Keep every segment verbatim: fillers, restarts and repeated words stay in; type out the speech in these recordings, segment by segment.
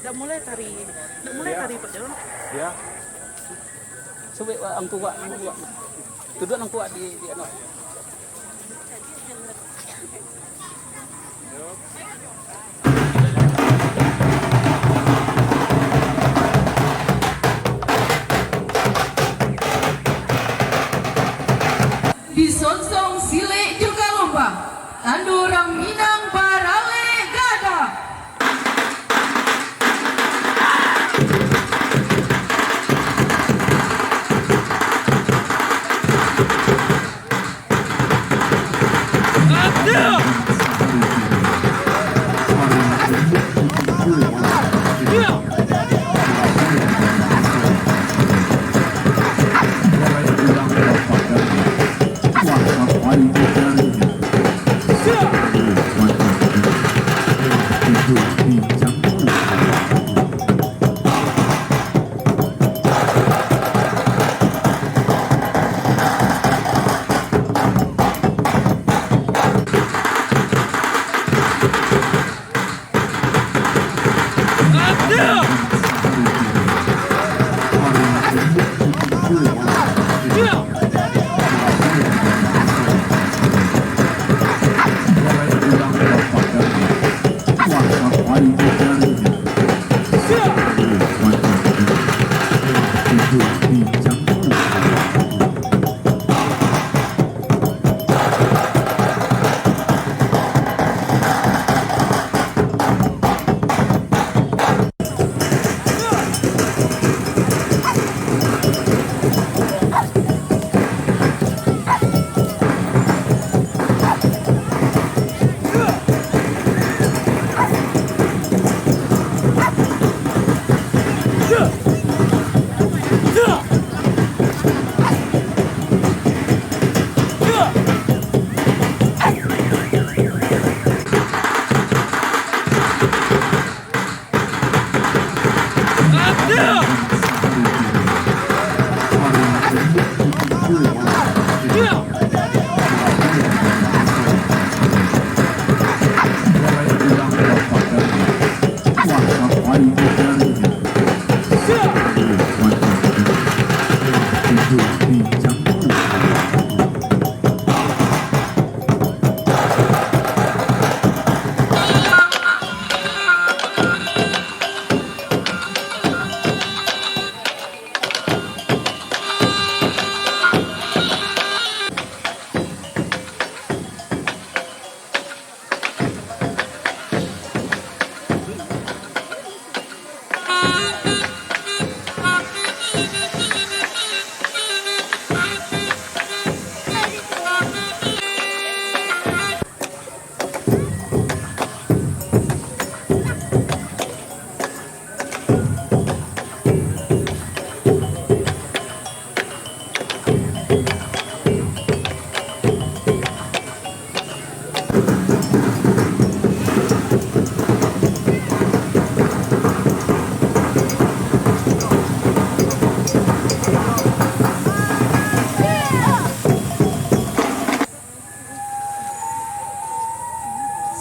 Dah mulai tari, dah mulai tari, Pak Jalon. Ya. Subuik, Wak, angku, Wak, angku, Wak. Duduak angku, Wak, di, di anu. Disonsong silek jo galombang, tando urang Minang baralek gagah.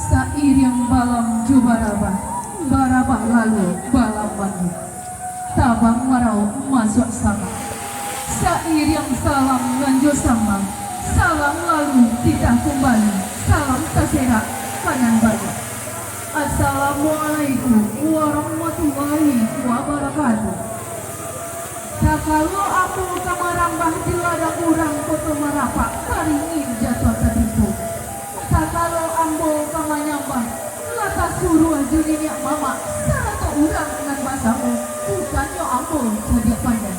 Sairiang balam jo barabah, barabah lalu balam mandi. Tabang marauik masuak sanga. Sairiang salam nan jo sambah, salam lalu titah kumbali, salam taserak ka nan baiak. Assalamualaikum warahmatullahi wabarakatuh. Sakalo ambo ka marambah di ladang urang Koto Marapak, karingin jatuah tatimpo. Sakalo ambo ka manyambah, lah tasuruah jo niniak mamak, sarato urang nan basamo, bukannyo ambo cadiak pandai.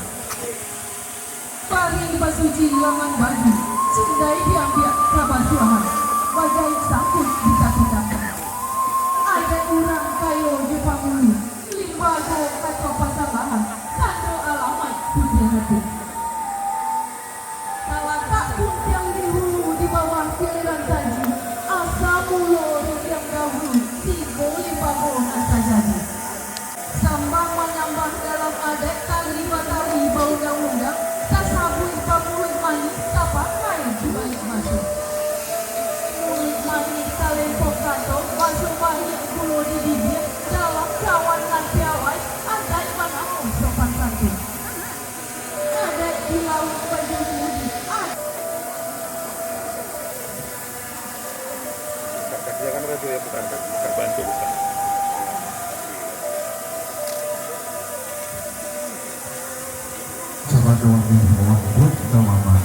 Bari basuci laman baju, cindai diambiak kabasuahan, bajahik sangkuik di tapi-tapi. Adaik urang kayo jo pangulu, limbago kato pasambahan, tando alamaik putiah hati. Talatak puntiang lihu di bawah pialan saji, asa mulo rundiang dahulu, tibo limbago nan tajadi. Sambah manyambah dalam adaik, tali batali baundang-undang, tasabuik baburuik manih, tapakai di baliak baso. Sabana mangkuak mamak,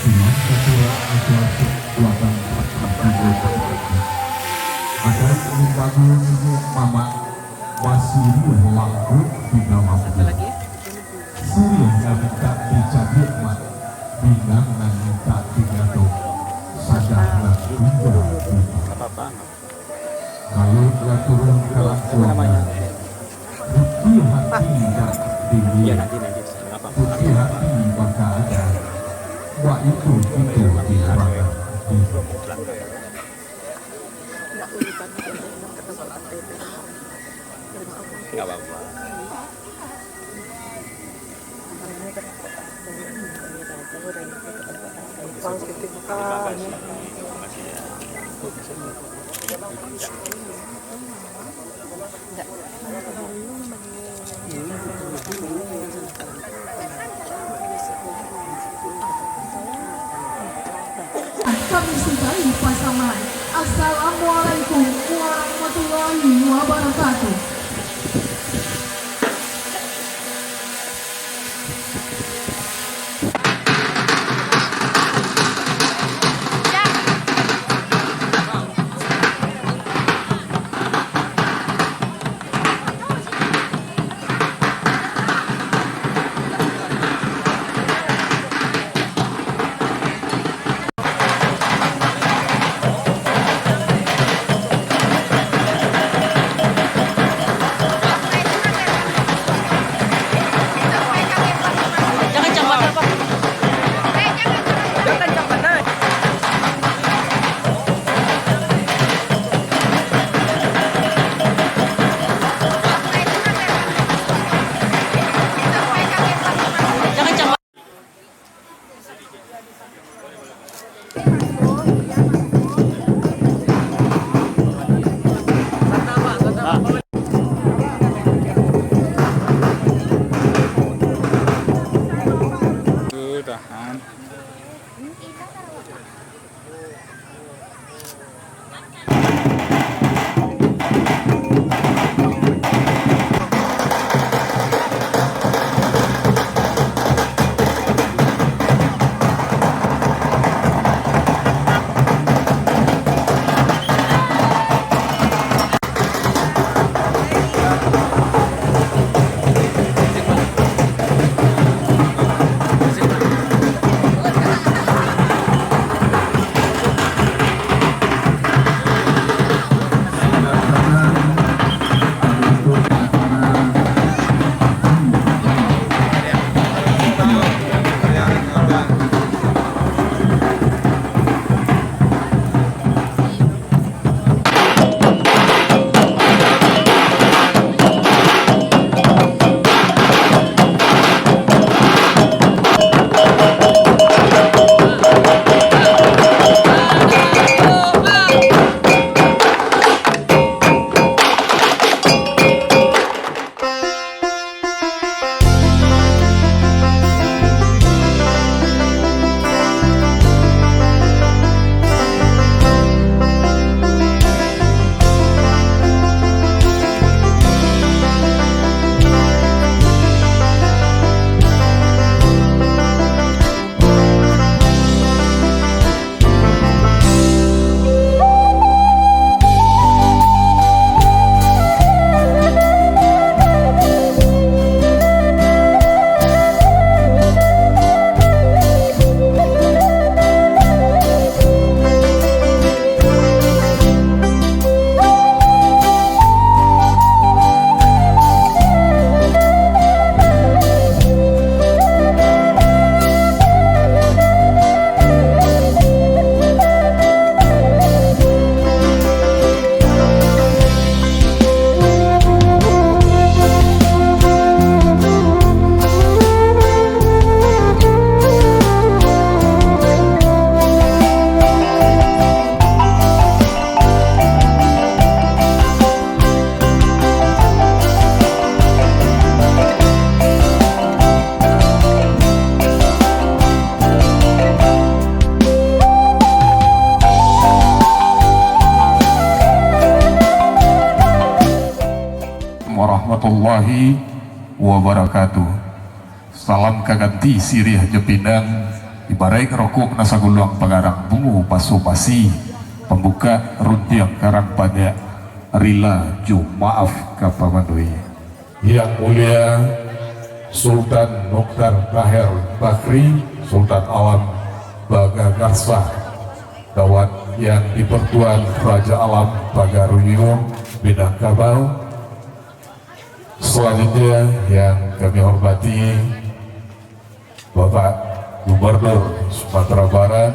sinan takurak asuak-asuak batang pati tigo pati. Adaik limbago niniak mamak, basiriah langkuak tingga mampu. Siriah nan mintak dicabiak mak, pinang nan mintak digatok, sadah nan tingga di Kalau lah turun ka langkuangan, putiah hati dak diliek, putiah hati baka adat, baitu kito di urang ati. Kami sudahi pasaman. Assalamualaikum warahmatullahi wabarakatuh. Warahmatullahi wabarakatuh. Salam ka ganti siriah jo pinang, ibaraik rokok nan saguluang pagarang bungo basa-basi, pambukak rundiang karang panjak, rila jo maaf ka pamanuhi. Yang Mulia Sultan Mukhtar Taher Bakri, Sultan Alam Bagagarsah, dawat Yang Dipertuan Raja Alam Pagaruyuang Minangkabau. Selanjutnya yang kami hormati Bapak Gubernur Sumatera Barat,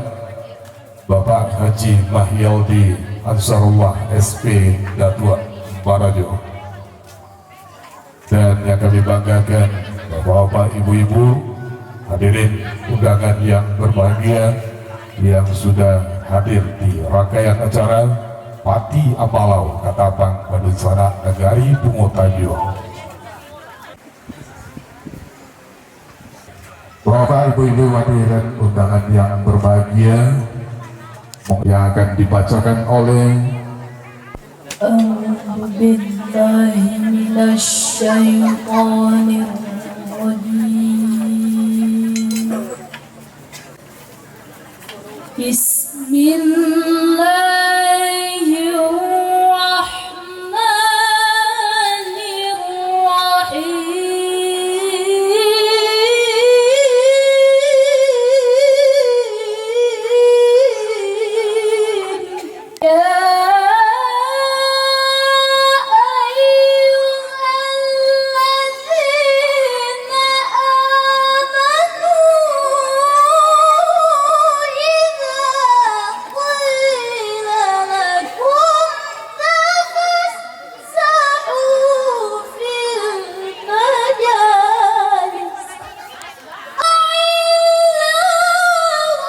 Bapak Haji Mahyeldi Ansarullah, S P, Datuak Barajo. Dan yang kami banggakan, Bapak-bapak, Ibu-ibu, hadirin undangan yang berbahagia, yang sudah hadir di rangkaian acara Pati Ambalau Katapang Badunsanak Nagari Bungo Tanjuang. Bapak, Ibu-ibu, hadirin undangan yang berbahagia, yang akan dibacakan oleh أعوذ بالله من الشيطان الرجيم. بسم الله الرحمن الرحيم. يا أيها الذين آمنوا إذا قيل لكم تفسحوا في المجالس. الله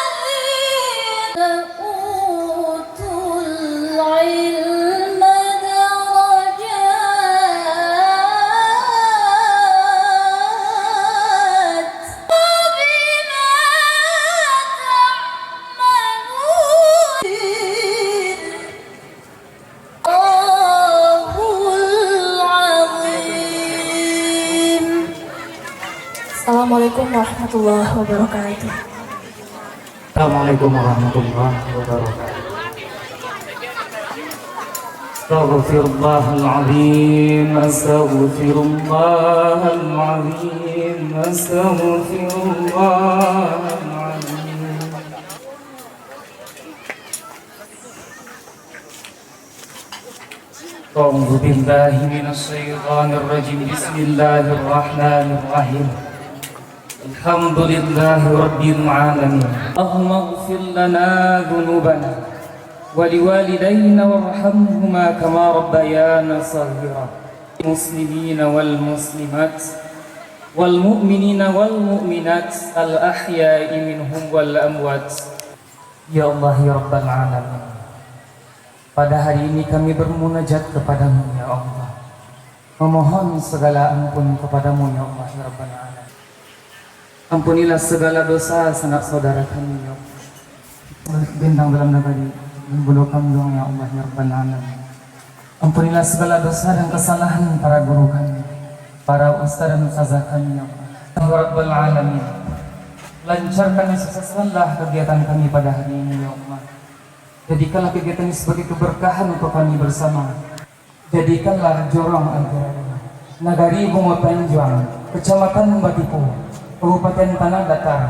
الذين أوتوا العلم درجات بما تعملون. Assalamualaikum warahmatullahi wabarakatuh. Assalamualaikum warahmatullahi wabarakatuh. Astaghfirullahaladzim, astaghfirullahaladzim, astaghfirullahaladzim. أعوذ بالله من الشيطان الرجيم. بسم الله الرحمن الرحيم. الحمد لله رب العالمين. اللهم اغفر لنا ذنوبنا ولوالدينا وارحمهما كما ربيانا صغيرا. المسلمين والمسلمات والمؤمنين والمؤمنات الأحياء منهم والأموات. Ya Allah, ya Rabbal Alamin. Pada hari ini kami bermunajat kepada-Mu, ya Allah. Memohon segala ampun kepada-Mu, ya Allah, ya Rabbal Alamin. Ampunilah segala dosa sanak saudara kami, ya Allah. Bintang dalam nagari, dan bulu kanduang, ya Allah, ya Rabbal Alamin. Ampunilah segala dosa dan kesalahan para guru kami, para ustaz dan ustazah kami, ya Allah. Ya Rabbal Alamin. Lancarkan dan sukseskanlah kegiatan kami pada hari ini, ya Allah. Jadikanlah kegiatan ini sebagai keberkahan untuk kami bersama. Jadikanlah jorong antara nagari Bungo Tanjuang, Kecamatan Batipu, Kabupaten Tanah Datar.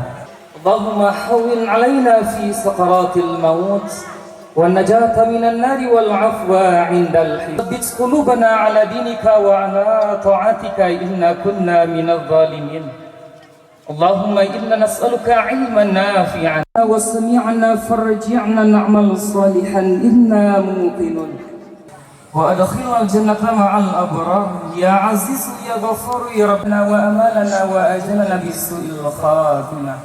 اللهم هون علينا في سكرات الموت والنجاة من النار والعفو عند الحساب. ثبت قلوبنا على دينك وعلى طاعتك إنا كنا من الظالمين. اللهم إنا نسألك علما نافعا وسمعنا فارجعنا نعمل صالحا إنا موقنون. وأدخلنا الجنة مع الأبرار يا عزيز يا غفار يا ربنا وأمالنا وأجلنا بسوء الخاتمة.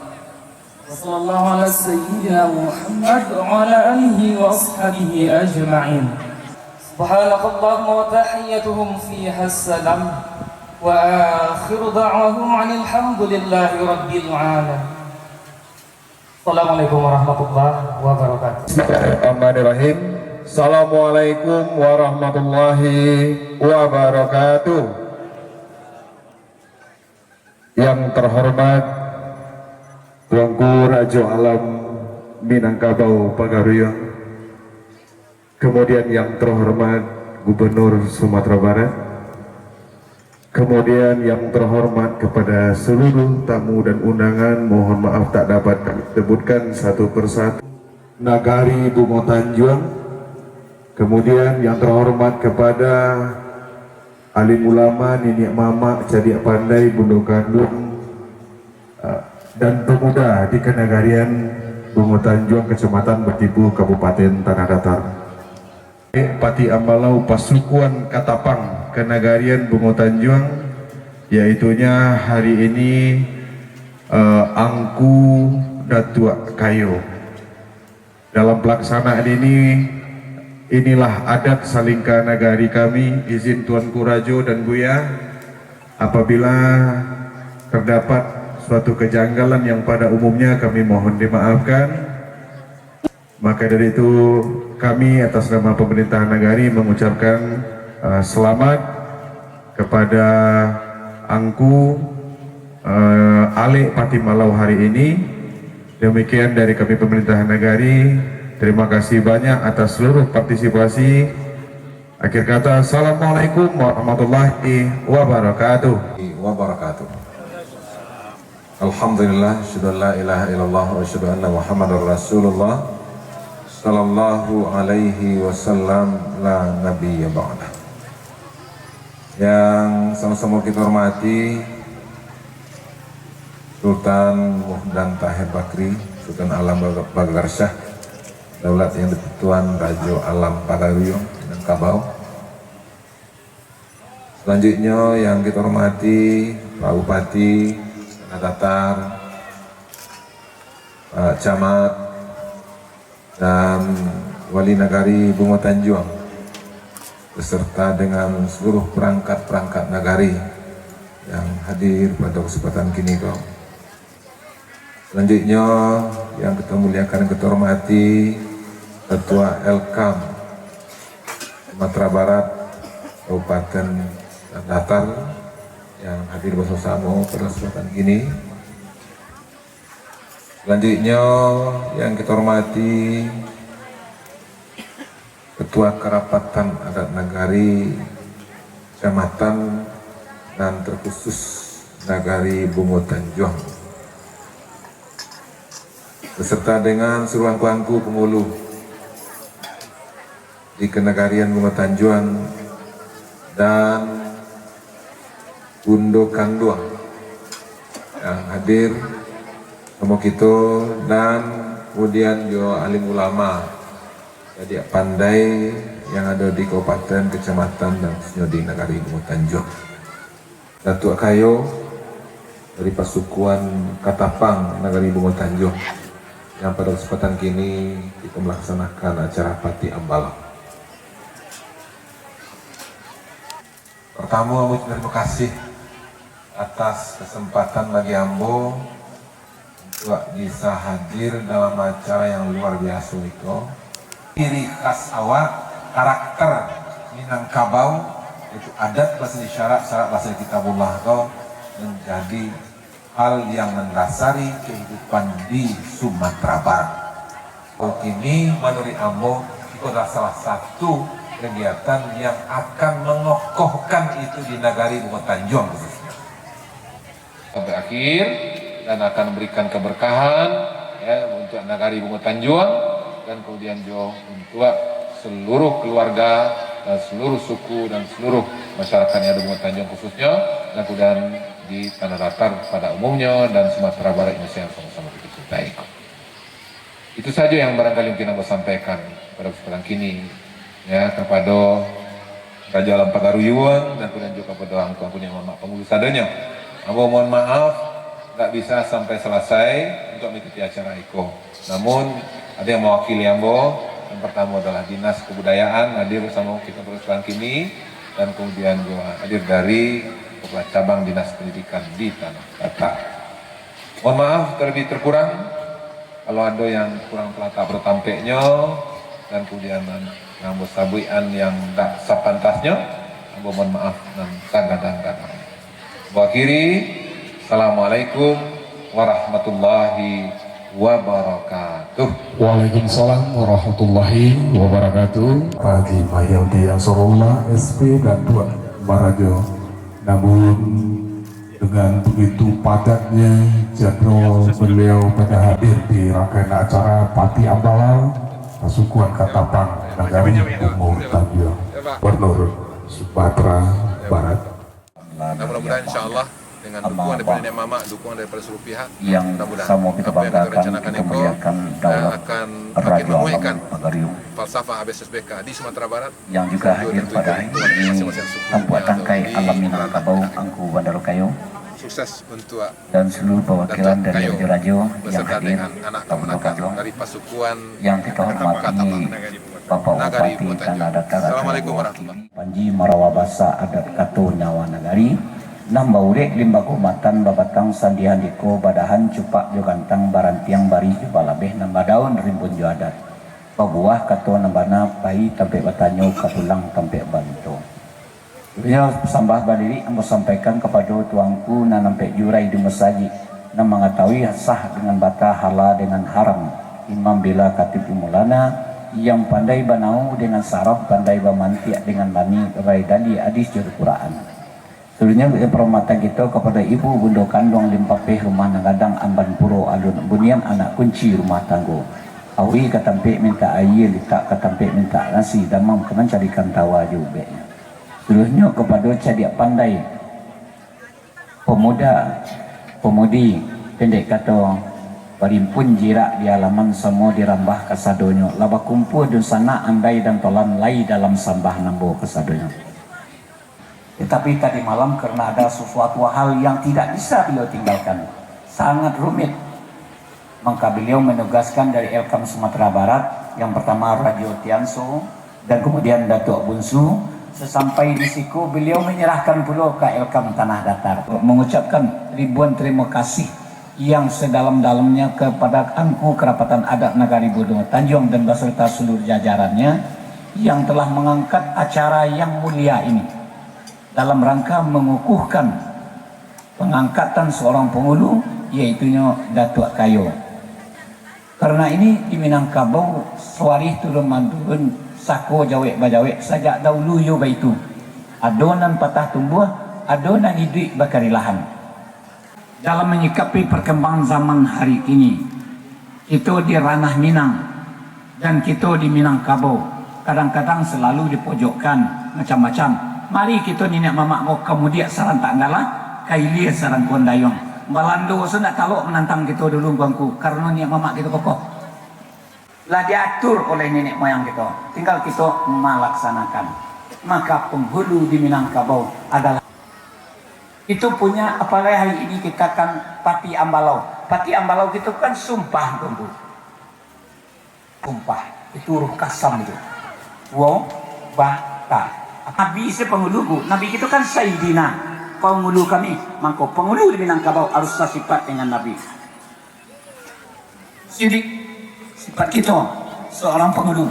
وصلى الله على سيدنا محمد وعلى آله وأصحابه أجمعين. سبحانك اللهم وتحيتهم فيها السلام وآخر دعواهم أن الحمد لله رب العالمين. Assalamualaikum warahmatullahi wabarakatuh. Bismillahirrahmanirrahim. Assalamualaikum warahmatullahi wabarakatuh. Yang terhormat Tuanku Rajo Alam Minangkabau Pagaruyuang, kemudian yang terhormat Gubernur Sumatera Barat, kemudian yang terhormat kepada seluruh tamu dan undangan, mohon maaf tak dapat kami sebutkan satu persatu. Nagari Bungo Tanjuang, kemudian yang terhormat kepada alim ulama, niniak mamak, cadiak pandai, bundo kanduang, eh, dan pemuda di Kenagarian Bungo Tanjuang, Kecamatan Batipu, Kabupaten Tanah Datar. Pati Ambalau, Pasukuan Katapang, Kenagarian Bungo Tanjuang, yaitunya hari ini, eh, Angku Datuak Kayo. Dalam pelaksanaan ini, inilah adat salingka nagari kami, izin Tuanku Rajo dan Buya, apabila terdapat suatu kejanggalan yang pada umumnya, kami mohon dimaafkan. Maka dari itu, kami atas nama pemerintahan nagari mengucapkan, eh, selamat kepada Angku, eh, Alek Pati Ambalau hari ini. Demikian dari kami pemerintahan nagari. Terima kasih banyak atas seluruh partisipasi. Akhir kata, assalamualaikum warahmatullahi wabarakatuh. Wabarakatuh. Alhamdulillah, asyhadu an la ilaha illallah wa asyhadu anna Muhammadar Rasulullah sallallahu alaihi wasallam, la nabiyya ba'dah. Yang sama-sama kita hormati, Sultan Muhdan Tahir Bakri, Sultan Alam Baga-, Bagarsyah, Daulat yang di-, Tuan Rajo Alam Pagaruyuang, Minangkabau. Selanjutnya yang kita hormati, Pak Bupati Tanah Datar, Pak Camat, dan Wali Nagari Bungo Tanjuang, beserta dengan seluruh perangkat-perangkat nagari yang hadir pada kesempatan kini ko. Selanjutnya, yang kita muliakan, kita hormati Ketua Elkam Sumatera Barat, Kabupaten Tanah Datar, yang hadir bersama-sama pada kesempatan kini. Selanjutnya, yang kita hormati Ketua Karapatan Adat Nagari, Kecamatan, dan terkhusus Nagari Bungo Tanjuang, beserta dengan seluruh angku-angku pangulu di Kenagarian Bungo Tanjuang, dan Bundo Kanduang yang hadir samo kito, dan kemudian jo alim ulama, cadiak pandai yang ado di kabupaten, kecamatan, dan khususnyo di Nagari Bungo Tanjuang. Datuak Kayo dari Pasukuan Katapang Nagari Bungo Tanjuang, yang pada kesempatan kini kita melaksanakan acara Pati Ambalau. Pertamo, ambo terima kasih atas kesempatan bagi ambo untuak bisa hadir dalam acara yang luar biaso iko. Ciri khas awak, karakter Minangkabau, yaitu adat basandi syarak, syarak basandi kitabullah ko, menjadi hal yang mendasari kehidupan di Sumatera Barat. Kini, manuruik ambo, iko adalah salah satu kegiatan yang akan mengokohkan itu di Nagari Bungo Tanjuang khususnya. Sampai akhir, dan akan memberikan keberkahan, ya, untuk Nagari Bungo Tanjuang, dan kemudian juga untuk seluruh keluarga dan seluruh suku dan seluruh masyarakat yang ada Bungo Tanjuang khususnya, dan kemudian di Tanah Datar pada umumnya, dan Sumatera Barat Indonesia yang sama-sama kita cintai. Itu saja yang barangkali mungkin ambo sampaikan pada kesempatan kini, ya, kepada Rajo Alam Pagaruyuang dan kemudian juga kepada angku-angku niniak mamak pangulu sadonyo. Ambo mohon maaf, ndak bisa sampai salasai untuk mengikuti acara iko. Namun, ada yang mewakili ambo. Yang pertama adalah Dinas Kebudayaan hadir bersama kita pada kesempatan kini, dan kemudian juga hadir dari Kepala Cabang Dinas Pendidikan di Tanah Datar. Mohon maaf terlebih terkurang, kalau ado yang kurang talatak pada tampeknyo, Dan kemudian nan ambo sabuikan yang dak sapantasnyo, ambo mohon maaf nan sagadang-gadang. Ambo akhiri, Assalamualaikum warahmatullahi wabarakatuh. Waalaikumsalam warahmatullahi wabarakatuh. Pak Haji Mahyauddin Ansarullah, S P Datuak Barajo. Namun, dengan begitu padatnya jadwal beliau pada hadir di rangkaian acara Pati Ambalau, Pasukuan Katapang, Nagari Bungo Tanjuang, Gubernur Sumatera Barat. Nah, mudah-mudahan, insya Allah, dengan dukungan daripada nenek mamak, dukungan daripada seluruh pihak, yang mudah-mudahan samo kita apa yang kita banggakan, rencanakan kita iko, muliakan, eh, dalam akan makin Rajo Alam menguatkan Pagariung, falsafah A B S S B K di Sumatera Barat. Yang juga hadir pada hari ini, Tampuak Tangkai Alam Minangkabau, Angku Bandaro Kayo, dan seluruh perwakilan dari rajo-rajo yang hadir, Tamu Panjang, yang kita hormati, Bapak Bupati Tanah Datar akan mewakili Panji Marawa Basa Adat Kato Nyawa Nagari, nan baurek limbago matan babatang sandian diko badahan cupak jo gantang barantiang bari jo balabeh nan badaun rimbun jo adat. Babuah kato nan bana, pai tampek batanyo, ka pulang tampek balinto. Inyo sambah balirik ambo sampaikan kapado tuangku nan ampek jurai di masajik, nan mangatahui sah dengan bata, hala dengan haram, imam bila katib umulana, yang pandai banau dengan saraf, pandai bamantiak dengan lami, rai dali adis jo Al-Quran. Saluruahnyo, eh, parhormatan kito kapado ibu bundo kanduang Limpapeh Rumah Nan Gadang Amban Puro Alun Bunian, anak kunci rumah tanggo. Aui ka tampek mintak aia, litak ka tampek mintak nasi, damam ka mancarikan tawa jo ubeknyo. Saluruahnyo kapado cadiak pandai, pemuda, pemudi, pendek kato, barimpun jirak di alaman samo dirambah kasadonyo, lah bakumpua dunsanak andai dan tolan lai dalam sambah nambo kasadonyo. Tetapi tadi malam, karena ada sesuatu hal yang tidak bisa beliau tinggalkan, sangat rumit, maka beliau menugaskan dari Elkam Sumatera Barat, yang pertama Radio Tianso, dan kemudian Datuk Bunsu. Sesampai di siko, beliau menyerahkan pulo ka Elkam Tanah Datar. Mengucapkan ribuan terima kasih yang sedalam-dalamnya kepada Angku Kerapatan Adat Nagari Bungo Tanjuang dan beserta seluruh jajarannya yang telah mengangkat acara yang mulia ini dalam rangka mengukuhkan pengangkatan seorang penghulu, yaitunyo Datuak Kayo. Karena ini di Minangkabau, sawarih turun-manturun, sako jawek-bajawek, sajak dahulu iyo baitu. Ado nan patah tumbuah, ado nan iduik bakarilahan. Dalam menyikapi perkembangan zaman hari ini, kito di ranah Minang, dan kito di Minangkabau, kadang-kadang selalu dipojokkan macam-macam. Mari kito niniak mamak ko ka mudiak sarantak galah, ka ilia sarangkuan dayuang. Balando se ndak talok manantang kito dulu, angku-angku, karano niniak mamak kito kokoh. Lah diatur oleh niniak moyang kito, tinggal kito malaksanakan. Maka penghulu di Minangkabau adalah itu punya, apalagi hari ini kita kan Pati Ambalau. Pati Ambalau itu kan sumpah, angku-angku. Sumpah, itu huruf kasam itu. Wo, ba, ta. Nabi se penghulu, angku. Nabi kito kan Saidina, penghulu kami. Mangko penghulu di Minangkabau harus sasifat dengan Nabi. Sidik, sifat kito seorang penghulu.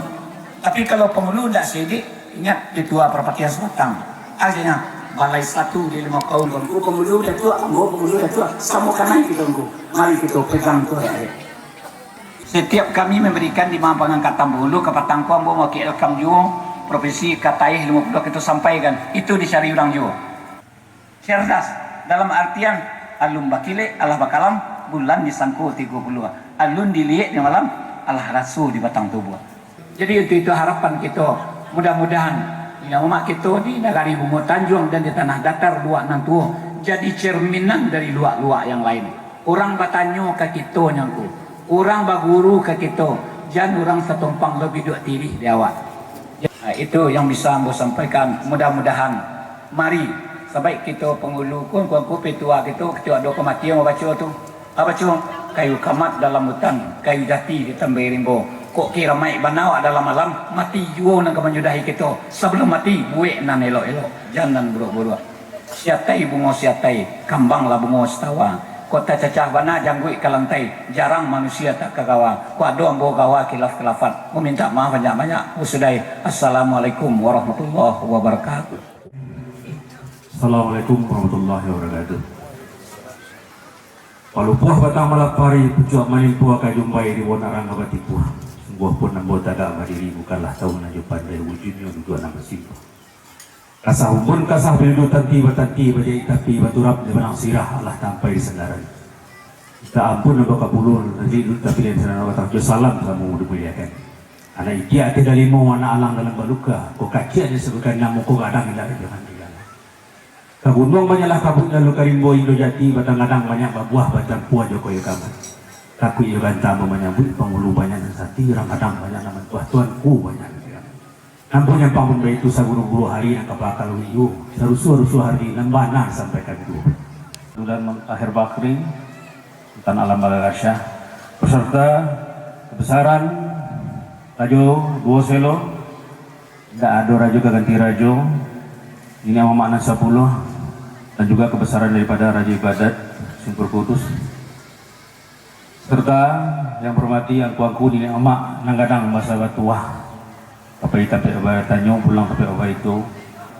Tapi kalau penghulu ndak sidik, ingat, ditua parpatihan sabatang. Artinya, balai satu di limo kaum, angku penghulu Datuak, ambo penghulu Datuak, samo kanai kito, angku. Mari kito pegang tu, ya. Setiap kami memberikan di ma pangangkatan penghulu, ka patang ko ambo mawakili Elkam juo, provinsi ka Taih limo puluah kito sampaikan. Itu dicari urang juo. Cerdas, dalam artian, alun bakilek, alah bakalam, bulan disangko tigo puluah, alun diliek di malam, alah raso di batang tubuah. Jadi, untuk itu harapan kito, mudah-mudahan niniak mamak kito di Nagari Bungo Tanjuang dan di Tanah Datar Luak Nan Tuo jadi cerminan dari luak-luak yang lain. Urang batanyo ka kito, angku, urang baguru ka kito, jan urang satumpang lo biduak tirih di awak. Ah, itu yang bisa ambo sampaikan. Mudah-mudahan, mari, sabaik kito penghulu, angku-angku, petua kito, kito ado ka mati, ambo baco tu. Ah, baco, kayu kamat dalam hutan, kayu jati ditambahi rimbo. Kok kiramaik bana awak dalam alam, mati juo nan ka manyudahi kito. Sabalum mati, buek nan elok-elok, jan nan buruak-buruak. Siatai bungo siatai, kambanglah bungo sitawa. Kok tacacah bana jangguik ka lantai, jarang manusia tak ka gawa. Kok ado ambo gawa kilaf-kilafan, mamintak maaf banyak-banyak. Usudai. Assalamualaikum warahmatullahi wabarakatuh. Assalamualaikum warahmatullahi wabarakatuh. Palupuah batang malapari, pucuak manimpua ka jumbai, ribuan arang ka batipuah. Sungguahpun ambo tagak badiri, bukanlah tau nan jo pandai, wujuiknyo duduak nan basimpuah. Kasah umbun, kasah biludu, tanti batanti, bajaik tapi baturap, di banang sirah alah tampai di sandaran. Mintak ampun ambo ka puluah, najik dulu tapi lain sandaran batang jo salam samo dimuliakan. Anak idiak ateh dalimo, anak alang dalam baluka, ko kaciak disabuikan namo, ko gadang indak jangan digana. Ka gunuang banyaklah kabuik lalu ka rimbo Indo Jati, batang gadang banyak babuah, batampua jo kayu kamat. Takuik jo ganta ambo manyambuik, pangulu banyak nan sati, urang gadang banyak nan mantuah, tuanku banyak nan diramik. Nampak nyampang pun baitu, saguru-guru hari nan ka bakaluik juo, sarusuah-rusuah hari nan bana sampaikan juo. Sudah mentakhir bakri, Sultan Alam Bagagarsyah, beserta kebesaran Rajo Duo Selo, indak ado rajo ka ganti rajo, niniak mamak nan sapuluah, dan juga kebesaran daripada Rajo Ibadat Simpur Kudus, serta yang berhormati angku-angku niniak mamak nan gadang basa batuah, tampek-tampek batanyo pulang tampek baitu,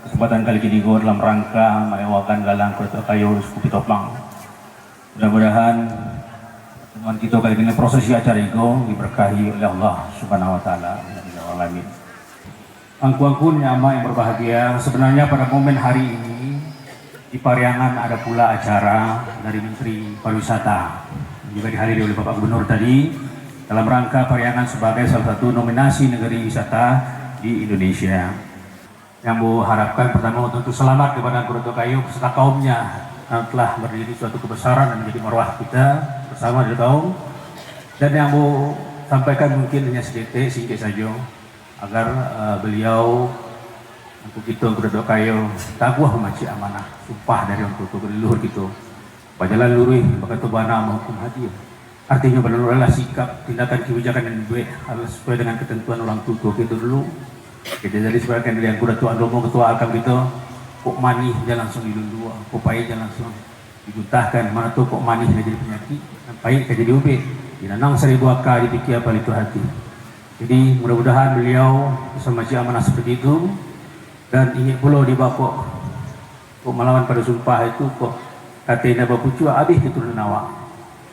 kesempatan kali kini ko dalam rangka malewakan galang Kuretok Kayo Suku Pitopang. Mudah-mudahan pertemuan kito kali ini, prosesi acara iko diberkahi oleh Allah Subhanahu Wa Taala. Amin ya rabbal alamin. Angku-angku niniak mamak yang berbahagia, sebenarnya pada momen hari ini di Pariangan ada pula acara dari Menteri Pariwisata, juga dihadiri oleh Bapak Gubernur tadi, dalam rangka Pariangan sebagai salah satu nominasi negeri wisata di Indonesia. Yang ambo harapkan, pertama, untuk selamat kepada Angku Datuk Kayo beserta kaumnya yang telah berdiri suatu kebesaran dan menjadi maruah kita bersama di kaum. Dan yang ambo sampaikan mungkin hanya seketek, singkek saja, agar uh, beliau, Angku kito, Angku Datuk Kayo, taguah mamacik amanah, sumpah dari Angku tu, leluhur kito. Bajalan luruih, bakato bana, mahukum adil. Artinyo, baluruihlah sikap, tindakan, kebijakan yang dibuek harus sesuai dengan ketentuan urang tuo-tuo kito dulu. Kito jadi sebagai dari Angku Datuk Andomo, Ketua Alkam kito, kok manih jan langsuang dilulua, kok pahik jan langsuang diguntahkan. Mano tu kok manih ka jadi panyakik, nan pahik ka jadi ubek. Dinanang saribu aka, dipikia palitu hati. Jadi, mudah-mudahan beliau bisa mamacik amanah seperti itu. Dan ingek pulo di bako Kok malawan pado sumpah itu, kok kato indak bapucuak, abih katurunan awak.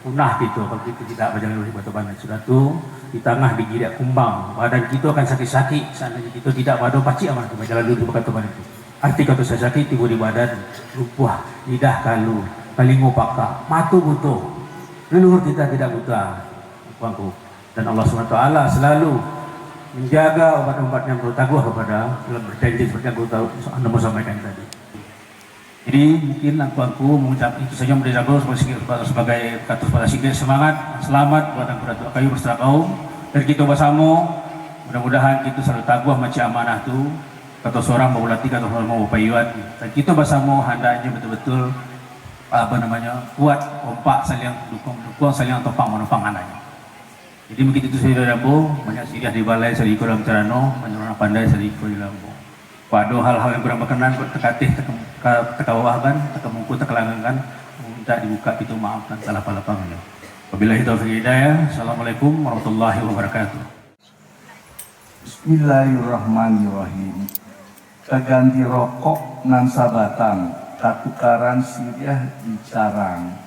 Punah kito, kalau kito tidak bajalan luruih batoban. Sudah tu, di tangah digiriak kumbang, badan kito akan sakik-sakik, seandainya kito tidak bado pacik amanah tu, bajalan luruih batoban itu. Arti kato sakik-sakik, tibo di badan, lumpuah, lidah kalu, talingo pakak, mato buto. Leluhur kita tidak buta, Angku. Dan Allah subhanahu wa taala selalu menjaga umat-umat yang bertaguh kepada dalam berjanji seperti yang kita tahu, anda mau sampaikan tadi. Jadi, mungkin angku-angku mengucap itu saja, mudah-mudahan sebagai, sebagai katus pada singkek semangat, selamat buat angku Datuk Kayu beserta kaum, dan kita bersama, mudah-mudahan kita selalu taguh macam amanah tu, kata seorang berlatih, kata seorang mau payuan, dan kita bersama hendaknya betul-betul, apa namanya, kuat, kompak, saling dukung-dukung, saling topang-menopang hendaknya. Jadi, mungkin itu saja dari ambo. Banyak siriah di balai, sadiko dalam carano, banyak urang pandai, sadiko di lambo. Pado hal-hal yang kurang bakanan, kok takatih, taka-, ka-, takabawah kan, takamungku, takalangangkan, minta dibuka pintu maaf dan salah palapang. Wabillahi taufiq hidayah. Assalamualaikum warahmatullahi wabarakatuh. Bismillahirrahmanirrahim. Taganti rokok nan sabatang, tatukaran siriah di carang,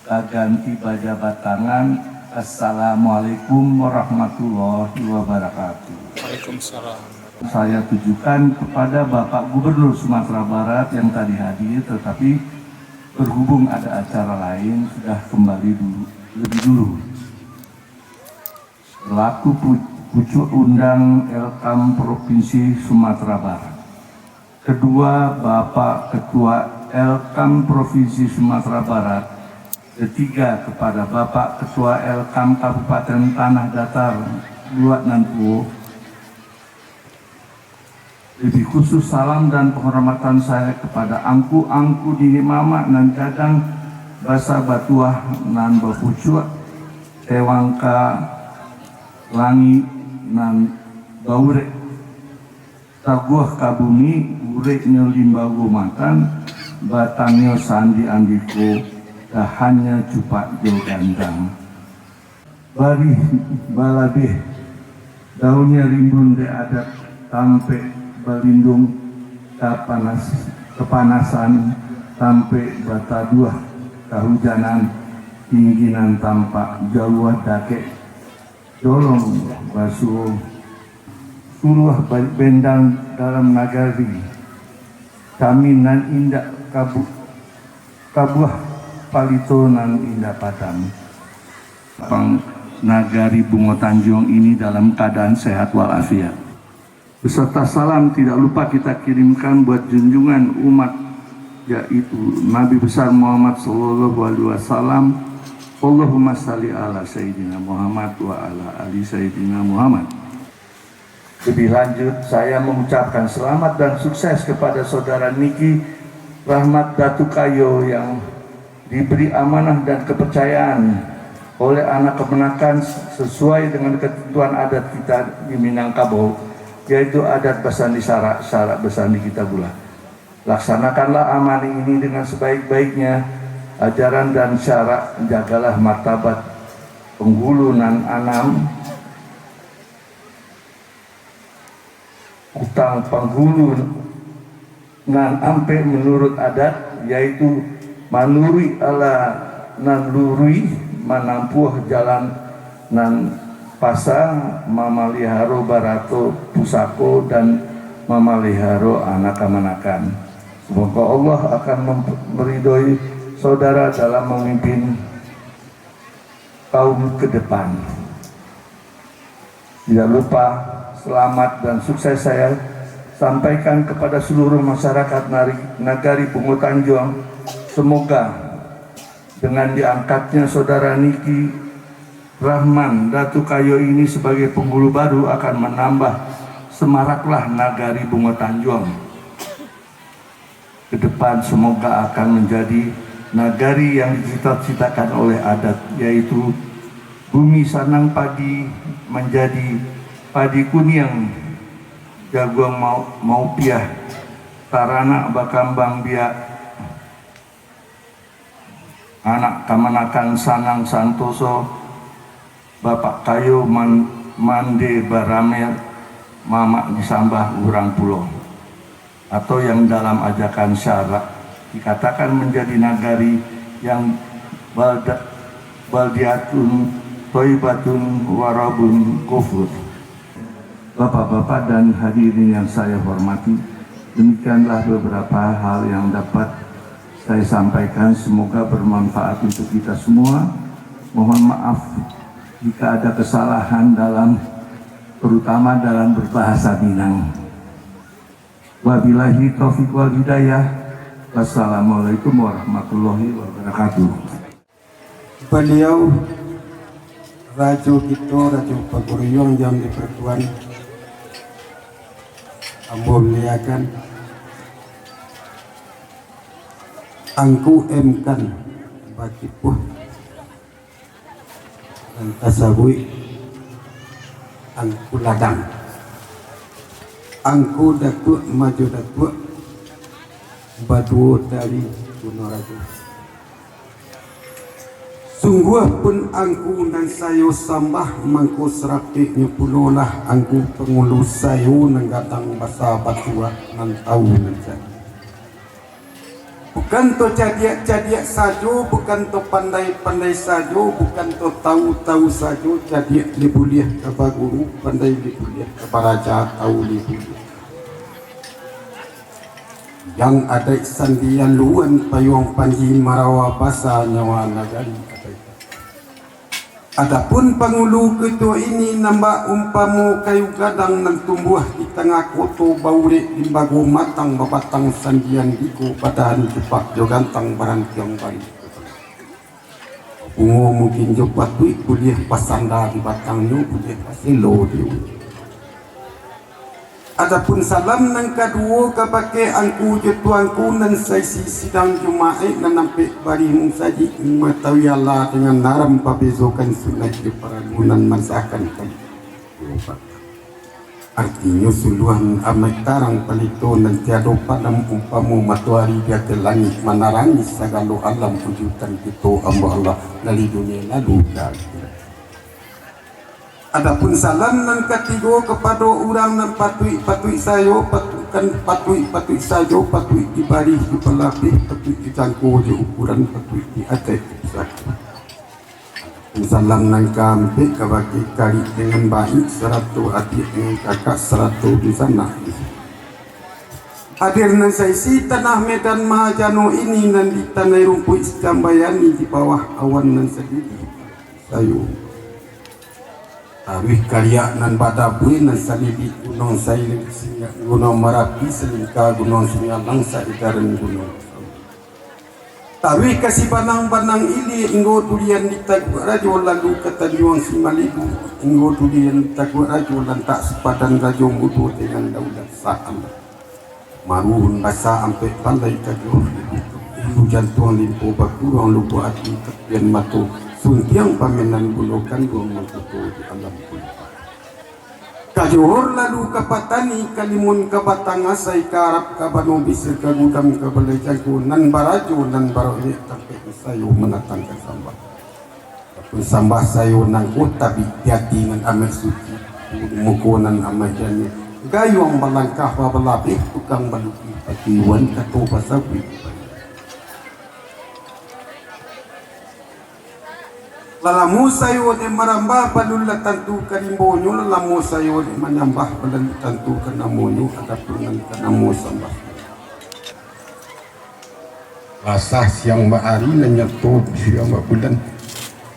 taganti bajabat tangan. Assalamualaikum warahmatullahi wabarakatuh. Waalaikumsalam. Saya tujukan kepada Bapak Gubernur Sumatera Barat yang tadi hadir, tetapi berhubung ada acara lain, sudah kembali dulu, lebih dulu. Selaku pu-, pucuk undang Elkam Provinsi Sumatera Barat. Kedua, Bapak Ketua Elkam Provinsi Sumatera Barat. Ketiga, kepada Bapak Ketua Elkam Kabupaten Tanah Datar, Luak Nan Tuo. Lebih khusus, salam dan penghormatan saya kepada angku-angku niniak mamak nan gadang basa batuah, nan bapucuak tewang ka langik, nan baurek taguah ka bumi, ureknyo limbago makan, batangnyo sandi andiko, Tahannya cupak jo gantang. Barih balabeh, daunnyo rimbun dek adat, tampek balindung ka panas, kapanasan, tampek bataduah kahujanan, tinggi nan tampak, jauah dakek, dolong basuo, suruah ba-, bendang dalam nagari kami nan indak kabu-, kabuah palito nan indak padam. Pang nagari Bungo Tanjuang ini dalam keadaan sehat walafiat. Beserta salam tidak lupa kita kirimkan buat junjungan umat, yaitu Nabi Besar Muhammad sallallahu alaihi wasallam. Allahumma salli ala Sayyidina Muhammad wa ala ali Sayyidina Muhammad. Lebih lanjut, saya mengucapkan selamat dan sukses kepada Saudara Niki Rahmat Datu Kayo yang diberi amanah dan kepercayaan oleh anak kemenakan sesuai dengan ketentuan adat kita di Minangkabau, yaitu adat basandi sarak, sarak basandi kitabullah. Laksanakanlah amanah ini dengan sebaik-baiknya ajaran dan syarak, jagalah martabat penghulu nan anam, utang panghulu nan ampek menurut adat, yaitu manuruik ala nan luruih, manampuah jalan nan pasa, mamaliharo barato pusako, dan mamaliharo anak kamanakan. Semoga Allah akan mem-, meridoi saudara dalam memimpin kaum ke depan. Tidak lupa, selamat dan sukses saya sampaikan kepada seluruh masyarakat nari-, nagari Bungo Tanjuang. Semoga dengan diangkatnya Saudara Niki Rahman Datu Kayo ini sebagai penghulu baru akan menambah semaraklah nagari Bungo Tanjuang. Ke depan semoga akan menjadi nagari yang dicita-citakan oleh adat, yaitu bumi sanang padi manjadi padi kuniang, jaguang mau-, maupiah, taranak bakambang biak, anak kamanakan sanang santoso, bapak kayo man-, mande barameh, mamak disambah urang pulo. Atau yang dalam ajakan syarak dikatakan menjadi nagari yang balda-, baldiatun, toibatun, warabun, kufur. Bapak-bapak dan hadirin yang saya hormati, demikianlah beberapa hal yang dapat saya sampaikan. Semoga bermanfaat untuk kita semua. Mohon maaf jika ada kesalahan dalam, terutama dalam berbahasa Minang. Wabillahi taufiq wal hidayah. Wassalamualaikum warahmatullahi wabarakatuh. Baliau, rajo kito, rajo paguruyuang yang dipertuan, ambo muliakan, Angku M Kan Bakipuh, nan tasabuik Angku Ladang, Angku Datuak Majo Datuak, baduo dari Kuno Rajo. Sungguah pun angku nan sayo sambah, mangko sarapiknyo pulolah angku pangulu sayo nan gadang basa batuah nan tau nan cadiak. Bukan to cadiak-cadiak sajo, bukan to pandai-pandai sajo, bukan to tau-tau sajo, cadiak lai buliah ka baguru, pandai lai buliah ka baraja, tau lai buliah. Yang adaik sandian luan, payuang panji marawa basa nyawa nagari. Adapun pangulu kito ini nan bak umpamo kayu gadang nan tumbuah di tangah koto, baurek limbago matang, babatang sandian biko, badahan cupak jo gantang, barantiang bari. Bungo mungkin jo patuik, buliah basanda di batangnyo, buliah baselo di ulu. Adapun salam nan kaduo kabake angku jo tuangku nan saisi sidang Jumaik nan ampek bari musajik, mangatahui alah dengan haram, pabezokan sunaik jo paralu nan mansahakan kami. Artinyo suluahan amaik tarang palito nan tiado padam umpamo matoari di ateh langik manarangi sagalo alam ujudan kito ambo Allah dari dunia lalu ka akhirat. Adapun salam nan katigo kapado urang nan patuik-patuik sayo, patukan patuik-patuik sajo, patuik dibari jo balabeh, patuik dijangko jo ukuran, patuik diajaik jo pusako. Salam nan kaampek kabake karik dengan baik, sarato adiak dengan kakak, sarato dunsanak. Hadir nan saisi tanah Medan Mahajano ini, nan di tanai rumpuik Sijambayani, di bawah awan nan sadidi. Sayo. Taruih kariak nan badabui, nan salilik Gunuang Sailik, Singa-, Gunuang Marapi, salingka Gunuang Singalang, saedaran Gunuang Sawu. Taruih ka Sibanang-Banang Ilia, inggo dulian di Taguak Rajo, lalu ka Tanjuang Simalibu, inggo dulian di Taguak Rajo, lantak Sipadan Rajo Mudo dengan Daulat Sa'am. Maruhun basa ampek pandai kajuah, ibu jantuang limpo bakuruang, lubuak ati tapian mato, suntiang pamenan bundo kanduang mangkuto di alam kuliah. Ka Johor lalu ka Patani, ka Limun ka Batangasai, ka Arab ka Bano Bisa, ka Gudang ka Balai Jangko, nan barajo nan baroniak tampek sayo mandatangkan sambah. Adapun sambah sayo nangko tabik di ati nan amaik suci, muko nan amaik janiah, gayuang balangkah babalabeh, tukang balukih patiyuan, kato basabuik. Lalamo sayo dek marambah, balun lah tantu ka rimbonyo, lalamo sayo dek manyambah, balun tantu ka namonyo, adapun nan ka namo sambah. Lasah siang baari, nan nyato siang babulan.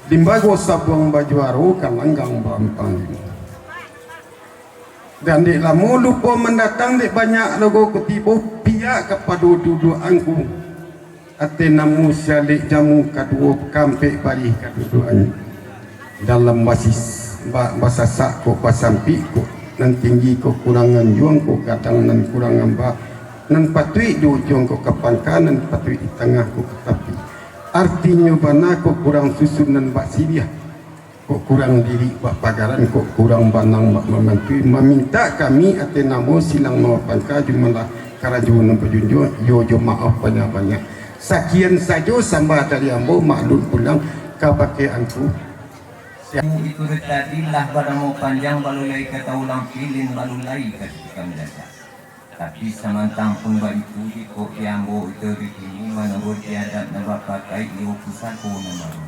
Limbago sabuang bajuaro, kalanggang baampang limo. Dan dek lamo lupo mandatang, dek banyak rogo kutibo, piyak kapado duduak angku. Ateh namo sialek jamu, kaduo kaampek barih kaduduaknyo. Dalam basis, ba-, basasak kok, basampik kok, nan tinggi kok kurang anjuang kok, gadang nan kurang amba, nan patuik di ujuang kok ka pangka, nan patuik di tangah kok ka tapi. Artinyo bana kok kurang susun nan bak siriah, kok kurang dirik bak pagaran, kok kurang banang bak mamantui, mamintak kami ateh namo silang mawa pangka, jumalah karajo nan bajunjuang, iyo jo maoh banyak-banyak. Sakian sajo sambah dari ambo, maklun pulang kabake angku. Itu tadi lah banamo panjang, balulai ka taulang pilin, balulai ka tukang jajak. Tapi samantang pun baitu, jikok di ambo itu di kini, manuruik di adat nan bapakai, iyo pusako nan baru.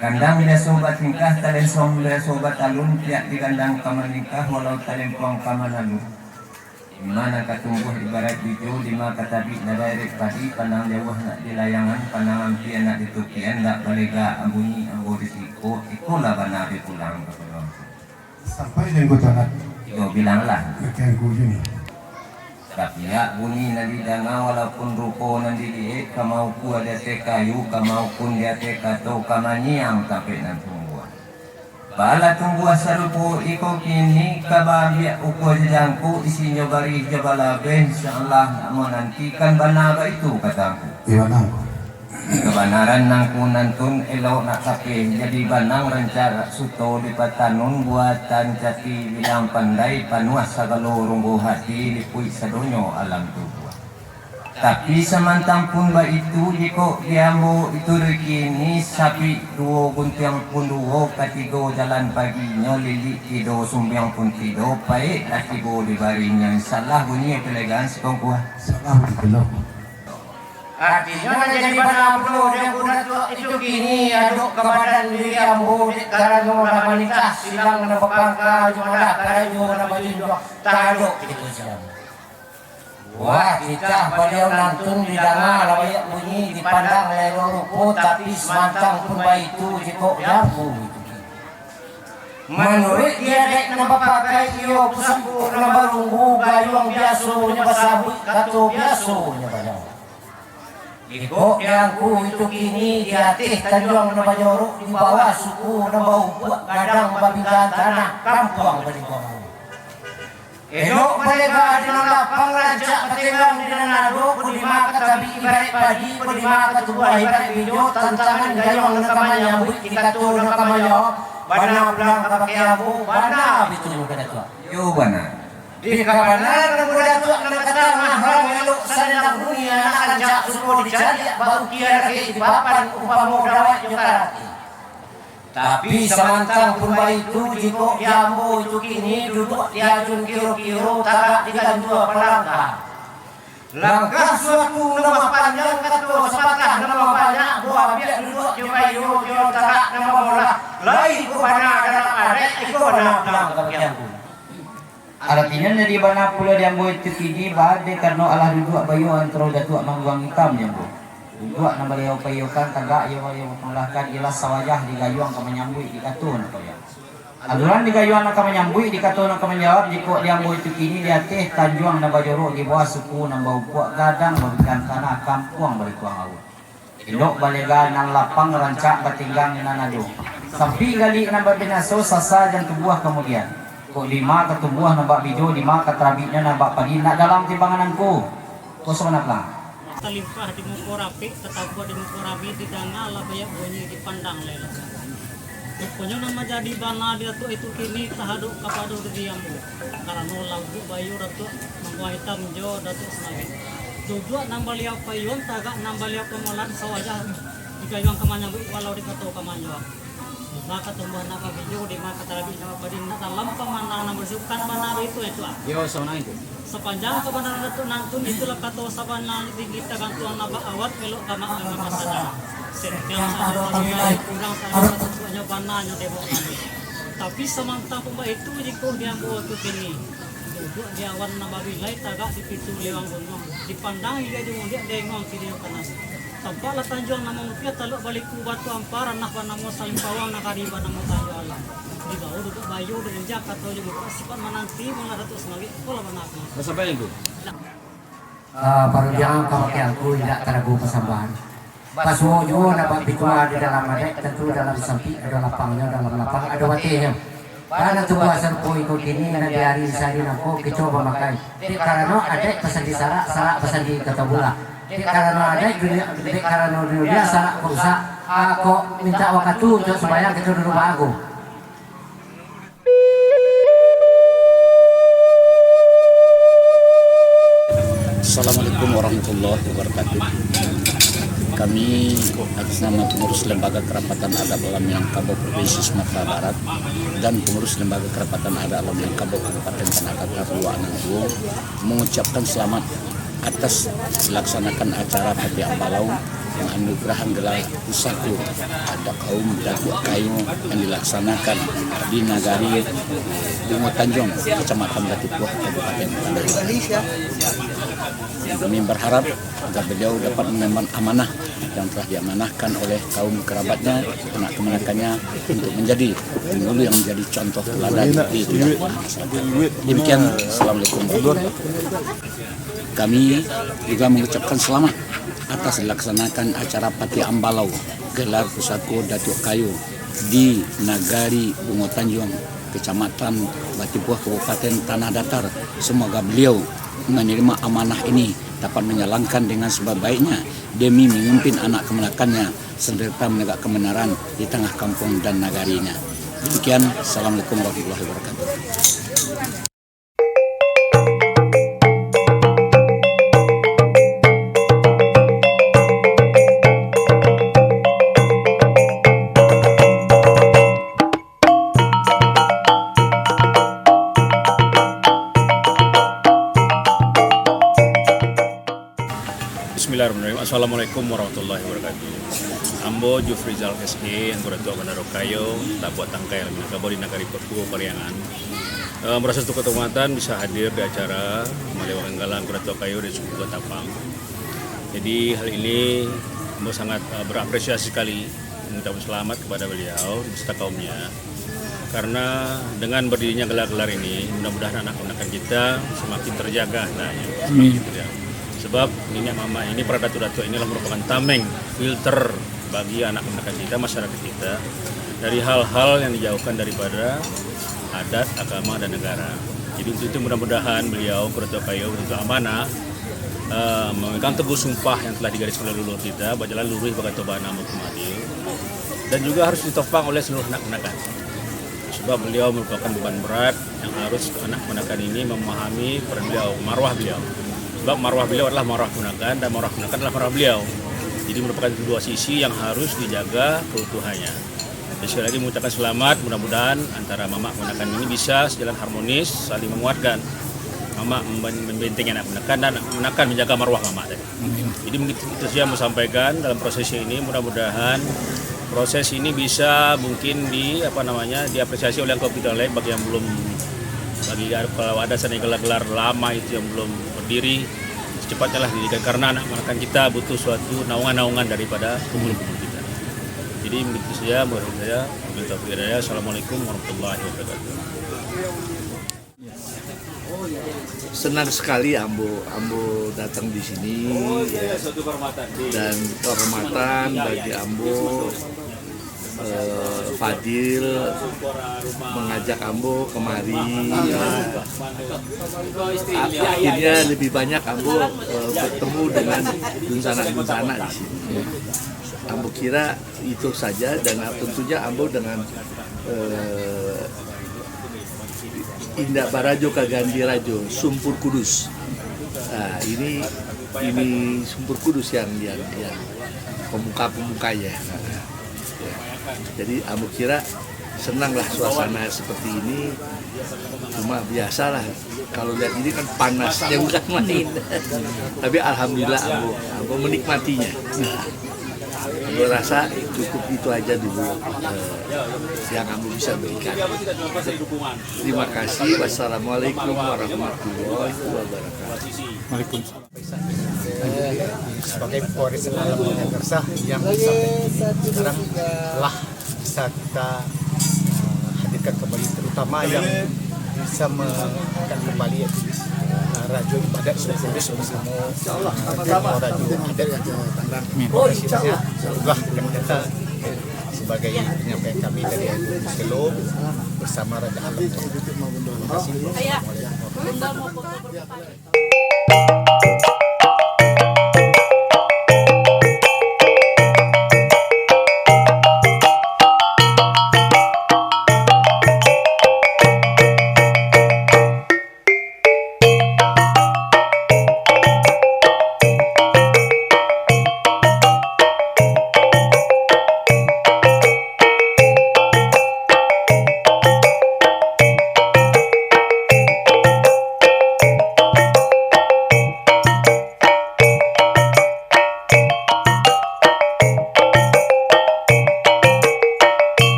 Gandang biaso batingkah, talensong biaso batalun, piyak digandang ka maningkah, walau talempuang ka manalun. Dima nan ka tumbuah ibarat bijo, dima ka tabik nan baerek padi, pandang jauah nak di layangan, pandang ampia nak di tukian, ndak balega bunyi ambo di siko, ikolah bana bi pulang ka pulau. Sampai den ko tanak. Yo, bilanglah. Ka angku juo ni. Tapiak bunyi nan didanga, walaupun rupo nan diliek, ka maukua di ateh kayu, ka maukun di ateh kato, ka manyiang tampek nan tumbuah. Bala tumbuah sarupo iko kini, ka baambiak ukua jajangku, isinyo barih jo balabeh, insya Allah nak manantikan bana baitu, kata angku. Iyo, bana, angku. Kabanaran nangku nantun elok nak tapeh, jadi banang rancak suto dipatanun, buatan cati bilang pandai, panuah sagalo runggu hati, lipuik sadonyo alam tubuah. Tapi samantang pun baitu, jikok di ambo itu di kini, sapik duo guntiang pun duo, katigo jalan paginyo, lilik tido sumbiang pun tido, paek lah tibo di barinyo, salah bunyi pelegaan sikongkuah. Salah bunyi pelegaan. Artinyo, nan jadi bana pulo di angku Datuak itu kini, adok ka badan diri ambo, dek karano lah manitah silang nan bapangka, jumalah karajo nan bajunjuang, tadok kito silang. Buah titah baliau nantun didanga lah banyak bunyi, dipandang lah elok rupo, tapi samantang pun baitu jikok di ambo itu kini. Manuruik di adaik nan bapakai, iyo pusako nan barunggu, gayuang biasonyo basabuik, kato biasonyo bajawab. Jikok di angku itu kini, di ateh tanjuang nan bajorok, di bawah suku nan baumpuak, gadang babinggahan tanah, kampuang balingkuang. Elok balega di nan lapang, rancak batenggang di nan ado, kok dima ka tabik ibarat padi, kok dima ka tumbuah ibarat bijo, tantangan gayuang nan ka manyambuik, dikato nan ka manjawab, bana pulang kabake ambo, bana bitunyo ka Datuak. Yo bana. Dek kabanaran Ambo Datuak nan ka tangah, rang elok salendang bunyi, anak rancak suko dicaliak, baukia rakek di papan, umpamo dawek jo karati. Tapi samantang pun baitu, jikok di ambo itu kini duduak di ajun kiro-kiro, tagak di ganjua palangkah. Langkah suatu nan bapanjang, kato sapatah nan babanyak, buah biak duduak jo kayo, jo tagak nan bamolah, lai iko bana dalam adaik, iko bana pulang ka bagianku. Aratinyo, jadi bana pulo di ambo itu kini, ba-, dek karano alah duduak baiyo antaro Datuak Mangguang Itam di ambo. Duduak nan baliau paiyokan tagak, iyo baliau mamulahkan, iyolah sawajah digayuang ka manyambuik di kato nan paliang. Aluran digayuang nan ka manyambuik di kato nan ka manjawab, jikok di ambo itu kini di ateh tanjuang nan bajorok, di bawah suku nan baumpuak, gadang babikan tanah, kampuang balikuang awun. Elok balega nan lapang, rancak batinggang nan ado. Sampik galik nan babinaso, sasa jan tumbuah kamudian. Kok dima ka tumbuah nan bak bijo, dima ka tarabiknyo nan bak padi, nak dalam timbangan angko. Kosong nan pulang. Talimpah di muko rapik, tatabuah di muko rami, didanga lah banyak bunyi, dipandang lai lah. Ruponyo nan manjadi bana di Datuak itu kini tahadok kapado diri ambo, karano lah duduak baiyo Datuak Mangguang Itam jo Datuak Sumawik. Duduak nan baliau paiyoan, tagak nan baliau pamolan, sawajah digayuang ka manyambuik, walau di kato ka manjawab. Dima ka tumbuah nan babijo, dima ka tarabik nan bak padi, nak dalam pamandangan nan basukan bana itu, itu ah. Yo, saunang itu. Sapanjang kabanaran Datuak nantun, itulah kato sabana, tinggi tagantuang nan bak awat, elok gamak nan bak kasada. Setiang sadonyo kurang, sadonyo bananyo dek ambo. Tapi samantang pun baitu, jikok di ambo tu kini, duduak di awan nan babilai, tagak di pitu lewang gunuang, dipandang ilia jo mudiak, dengong kini jo kanan. Tampaklah tanjuang nan mamukiah, talok baliku batu ampa, ranah banamo Salimpawang, nagari banamo Tanjuang Alam. Di bawah duduak baiyo, di injak kato jo muko, sifat mananti, malah Datuak Sumawik, polah bana. Masampaian tu. Ah, parudiangan ka bakeh angku indak tarago pasambahan. Basuo juo nan bak bitua di dalam adaik, tantu dalam sampik ado lapangnyo, dalam lapang ado batehnyo. Bana tumbuah sarupo iko kini, nan di ari sahari nangko kito bamakai. Dek karano adaik pasandi sarak, sarak pasandi kato bulah. Dek karano adaik dunia, dek karano dunia sarak parusak. Ah, kok mintak wakatu untuak sumbayang, kito duduak baago. Assalamualaikum warahmatullahi wabarakatuh. Kami atas nama Pengurus Lembaga Kerapatan Adat Alam Minangkabau Provinsi Sumatera Barat dan Pengurus Lembaga Kerapatan Adat Alam Minangkabau Kabupaten Tanah Datar Luak Nan Duo mengucapkan selamat atas dilaksanakan acara Patih Ambalau, penganugerahan gelar pusako adat kaum Datuak Kayo yang dilaksanakan di Nagari Bungo Tanjuang, Kecamatan Batipuah, Kabupaten Tanah Datar. Kami berharap agar beliau dapat mengemban amanah yang telah diamanahkan oleh kaum kerabatnya, anak kemenakannya, untuk menjadi penghulu yang menjadi contoh teladan di tingkat masyarakat. Demikian, Assalamualaikum warahmatullahi wabarakatuh. Kami juga mengucapkan selamat atas dilaksanakan acara Patih Ambalau, gelar pusako Datuak Kayo di Nagari Bungo Tanjuang, Kecamatan Batipuah, Kabupaten Tanah Datar. Semoga beliau menerima amanah ini dapat menjalankan dengan sebaik-baiknya demi memimpin anak kemenakannya serta menegak kebenaran di tengah kampung dan nagarinya. Demikian, Assalamualaikum warahmatullahi wabarakatuh. Bismillahirrahmanirrahim. Assalamualaikum warahmatullahi wabarakatuh. Ambo Jufrizal S E, Angku Datuak Bandaro Kayo, Tabuak Tangkai Alam Minangkabau di Nagari Pakuo, Pariangan. Eh, maraso suatu kehormatan bisa hadir di acara maliwatkan galang Angku Datuak Kayo dari suku Batapang. Jadi, hal ini ambo sangat, eh, berapresiasi sekali, mengucapkan selamat kepada beliau beserta kaumnya. Karena dengan berdirinya gelar-gelar ini, mudah-mudahan anak kemenakan kita semakin terjaga, nah, ya, semakin terjaga. Sebab niniak mamak ini, para datuak-datuak ini adalah merupakan tameng, filter bagi anak kemenakan kita, masyarakat kita, dari hal-hal yang dijauhkan daripada adat, agama, dan negara. Jadi, untuk itu, mudah-mudahan beliau, Angku Datuak Kayo, Angku Datuak Amanah, eh, memegang teguh sumpah yang telah digariskan oleh leluhur kita, berjalan lurus, bakato bana, hukum adil, dan juga harus ditopang oleh seluruh anak kemenakan. Sebab beliau merupakan beban berat yang harus anak keponakan ini memahami peran beliau, marwah beliau. Sebab marwah beliau adalah marwah keponakan dan marwah keponakan adalah marwah beliau. Jadi merupakan dua sisi yang harus dijaga keutuhannya. Jadi sekali lagi mengucapkan selamat, mudah-mudahan antara mamak keponakan ini bisa sejalan harmonis, saling menguatkan. Mamak memben-, membentengi anak keponakan dan anak keponakan menjaga marwah mamak tadi. Jadi mungkin itu saja yang mau sampaikan dalam prosesi ini. Mudah-mudahan proses ini bisa mungkin di, apa namanya, diapresiasi oleh angkau kita lain bagi yang belum, bagi, kalau ada sana gelar-gelar lama itu yang belum berdiri, secepatnya lah didirikan karena anak keponakan kita butuh suatu naungan-naungan daripada pengurus-pengurus kita. Jadi begitu saja menurut saya. Wabillahi taufiq wal hidayah. Assalamualaikum warahmatullahi wabarakatuh. Senang sekali ambo, ambo datang di sini, ya. Dan kehormatan bagi ambo, eh, Fadil mengajak ambo kemari, ya. Akhirnya lebih banyak ambo, eh, bertemu dengan dunsanak-dunsanak di sini. Ambo kira itu saja, dan tentunya ambo dengan, eh, indak barajo ka ganti rajo, Sumpur Kudus. Ah, ini, ini Sumpur Kudus yang, yang, yang pemuka-pemukanya. Ya. Jadi ambo kira senanglah suasana seperti ini. Cuma biasalah, kalau lihat ini kan panasnya bukan main. Tapi alhamdulillah ambo, ambo menikmatinya. Ambo rasa cukup itu aja dulu, eh, yang ambo bisa berikan. Terima kasih. Wassalamualaikum warahmatullahi wabarakatuh. Waalaikumsalam. Sebagai pewaris alam Jakarta yang sekarang lah bisa kita, eh, hadirkan kembali, terutama yang bisa mengangkat kembali, eh, rajo ibadat Sumpur Kudus bersama, eh, rajo adat Tangerang. Terima kasih banyak. Itulah yang kita sebagai penyampaian kami dari N U Selo bersama Raja Alam. Terima kasih.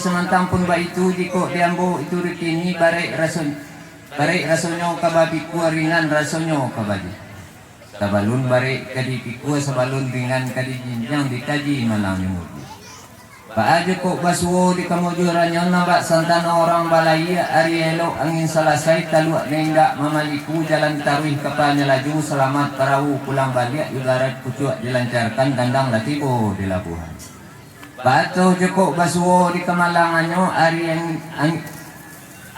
Samantang pun baitu, jikok di ambo itu rukini, barek raso-, barek rasonyo ka bapikua, ringan rasonyo ka baju. Sabalun barek ka dipikua, sabalun ringan ka dijinjiang, dikaji malang di muji. Baa jikok basuo di kamujurannyo, nan bak santano urang balayia, ari elok angin salasai, taluak nan indak mamaliku, jalan taruih kapanyo laju, salamat parawu pulang baliak, ibarat pucuak dilancarkan, gandang lah tibo di labuahan. Baa tu jikok basuo di kamalangannyo, ari ang-, ang-,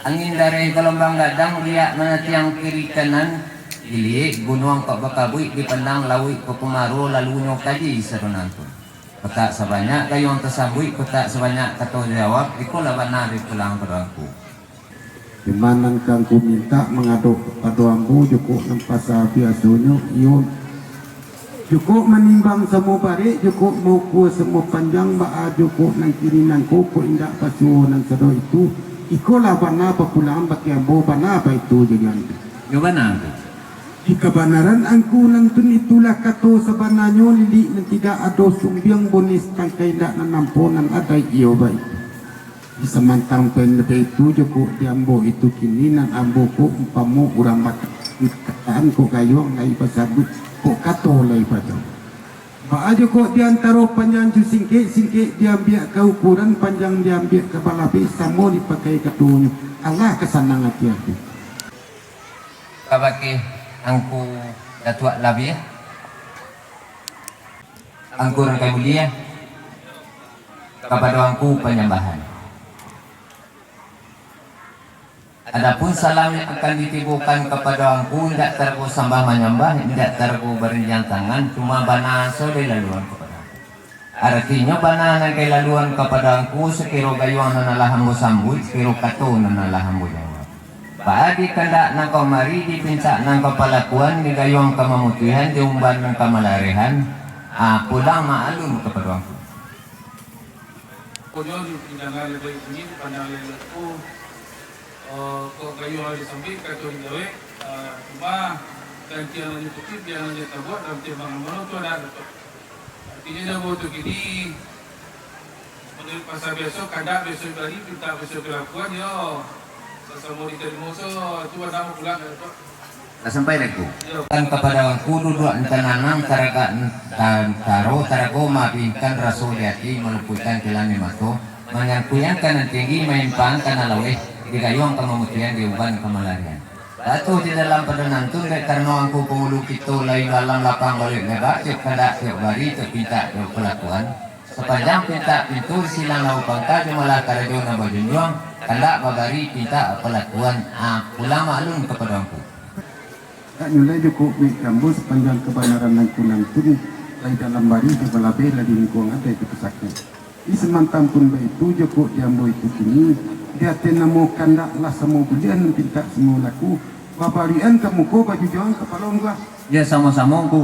angin dareh galombang gadang, riak manatiang kiri kanan, diliek gunuang kok bakabuik, dipandang lauik kok kumaro, lalunyo kaji sarunan tu. Petak sabanyak gayuang tasambuik, petak sabanyak kato jawab, ikolah bana dipulang pado angku. Cuma nan ka angku mintak mangadok kapado ambo, jikok nan pasa biasonyo, iyo, jikok manimbang samo barek, jikok maukua samo panjang, baa jikok nan kini nangko, kok indak basuo nan sado itu, ikolah bana bapulang bakeh ambo, bana baitu jadi angku. Yo bana tu. Di kabanaran angku nan tun, itulah kato sabananyo, lilik nan tidak ado sumbiang, boneh satangkai indak nan ampo, nan adaik iyo baitu. Di samantang pen baitu, jikok di ambo itu kini, nan ambo ko umpamo urang bakak, kataan ko gayuang lai basabuik, kok kato lai bajawab. Baa jikok di antaro panjang jo singkek, singkek diambiak ka ukuran, panjang diambiak ka balabeh, samo dipakai katonyo, alah ka sanang ati angku. Kabakeh angku Datuak Labiah, angku nan kami mulia, kapado angku panyambahan. Adapun salam yang akan ditibokan kapado angku, indak tarago sambah manyambah, indak tarago barinjang tangan, cuma bana sajo dilaluan kapado angku. Aratinyo, bana nan ka dilaluan kapado angku, sakiro gayuang nan alah ambo sambuik, sakiro kato nan alah ambo jawab. Baa di kandak nan ka mari, di pintak nan ka palakuan, di gayuang ka mamutuihan, di umban nan ka malarehan, ah, pulang ma alun kapado angku. Pokoknyo di pindangan nan baitu, di pandang lain tu, eh, kok gayuang disambuik, kato dijawek, eh, cuma gantian nan dipikir, bianan nan tabuek, dalam timbang mano tu ado tu. Artinyo, jago tu kini, manuruik pasa biaso, kandak biaso bari, pintak biaso kalakuan, yo, sasamo di tarimo, so, tu bana pulang ka Datuak. Lah sampai lai ko. Kan kapado angku duduak nan tananang, taragak nan ta-, taro, tarago maabihkan raso di ati, malumpuihkan kilan di mato, manyangkuian ka nan tinggi, maimpang ka nan laweh, di gayuang ka mamutuihan, di umban ka malarehan. Baa tu di dalam pado nantun, dek karano angku pangulu kito, layi dalam lapang baluik leba, tiok kandak tiok bari, tiok pintak tiok kalakuan. Sapanjang pintak pintu, silang lawu pangka, jumalah karajo nan bajunjuang, kandak babari, pintak bapalakuan, ah, pulang ma alun kapado angku. Agaknyo lai jikok buek ka ambo, sapanjang kabanaran nan kunang tu, layi dalam bari jo balabeh, lah di lingkuang adaik di pusako. Di samantang pun baitu, jikok di ambo itu kini, di ateh namo kandak lah samo buliah, nan pintak samo laku, babarian ka muko, bajunjuangan kapalo angku. Yo, samo-samo angku.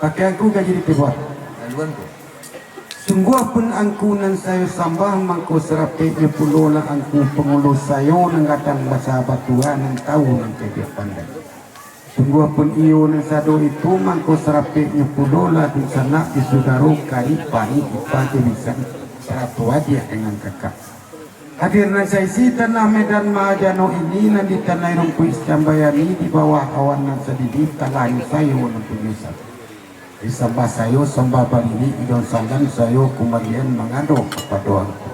Pakai angku ka jadi tibuan. Laluan tu. Sungguah pun angku nan sayo sambah, mangko sarapeknyo pulolah angku pangulu sayo nan gadang basa batua nan tau nan cadiak pandai. Sungguah pun iyo nan sado itu, mangko sarapeknyo pulolah dunsanak jo sudaro, karib, panik, ipa jo bisan, sarato adiak dengan kakak. Hadir nan saisi tanah Medan Mahajano ini, nan di tanah rumpuik Sambayani, di bawah awan nan sadidi, talah sayo nan punyo sato. Disambah sayo sambah balilik, jo salam sayo kumbalian mangadok kapado angku.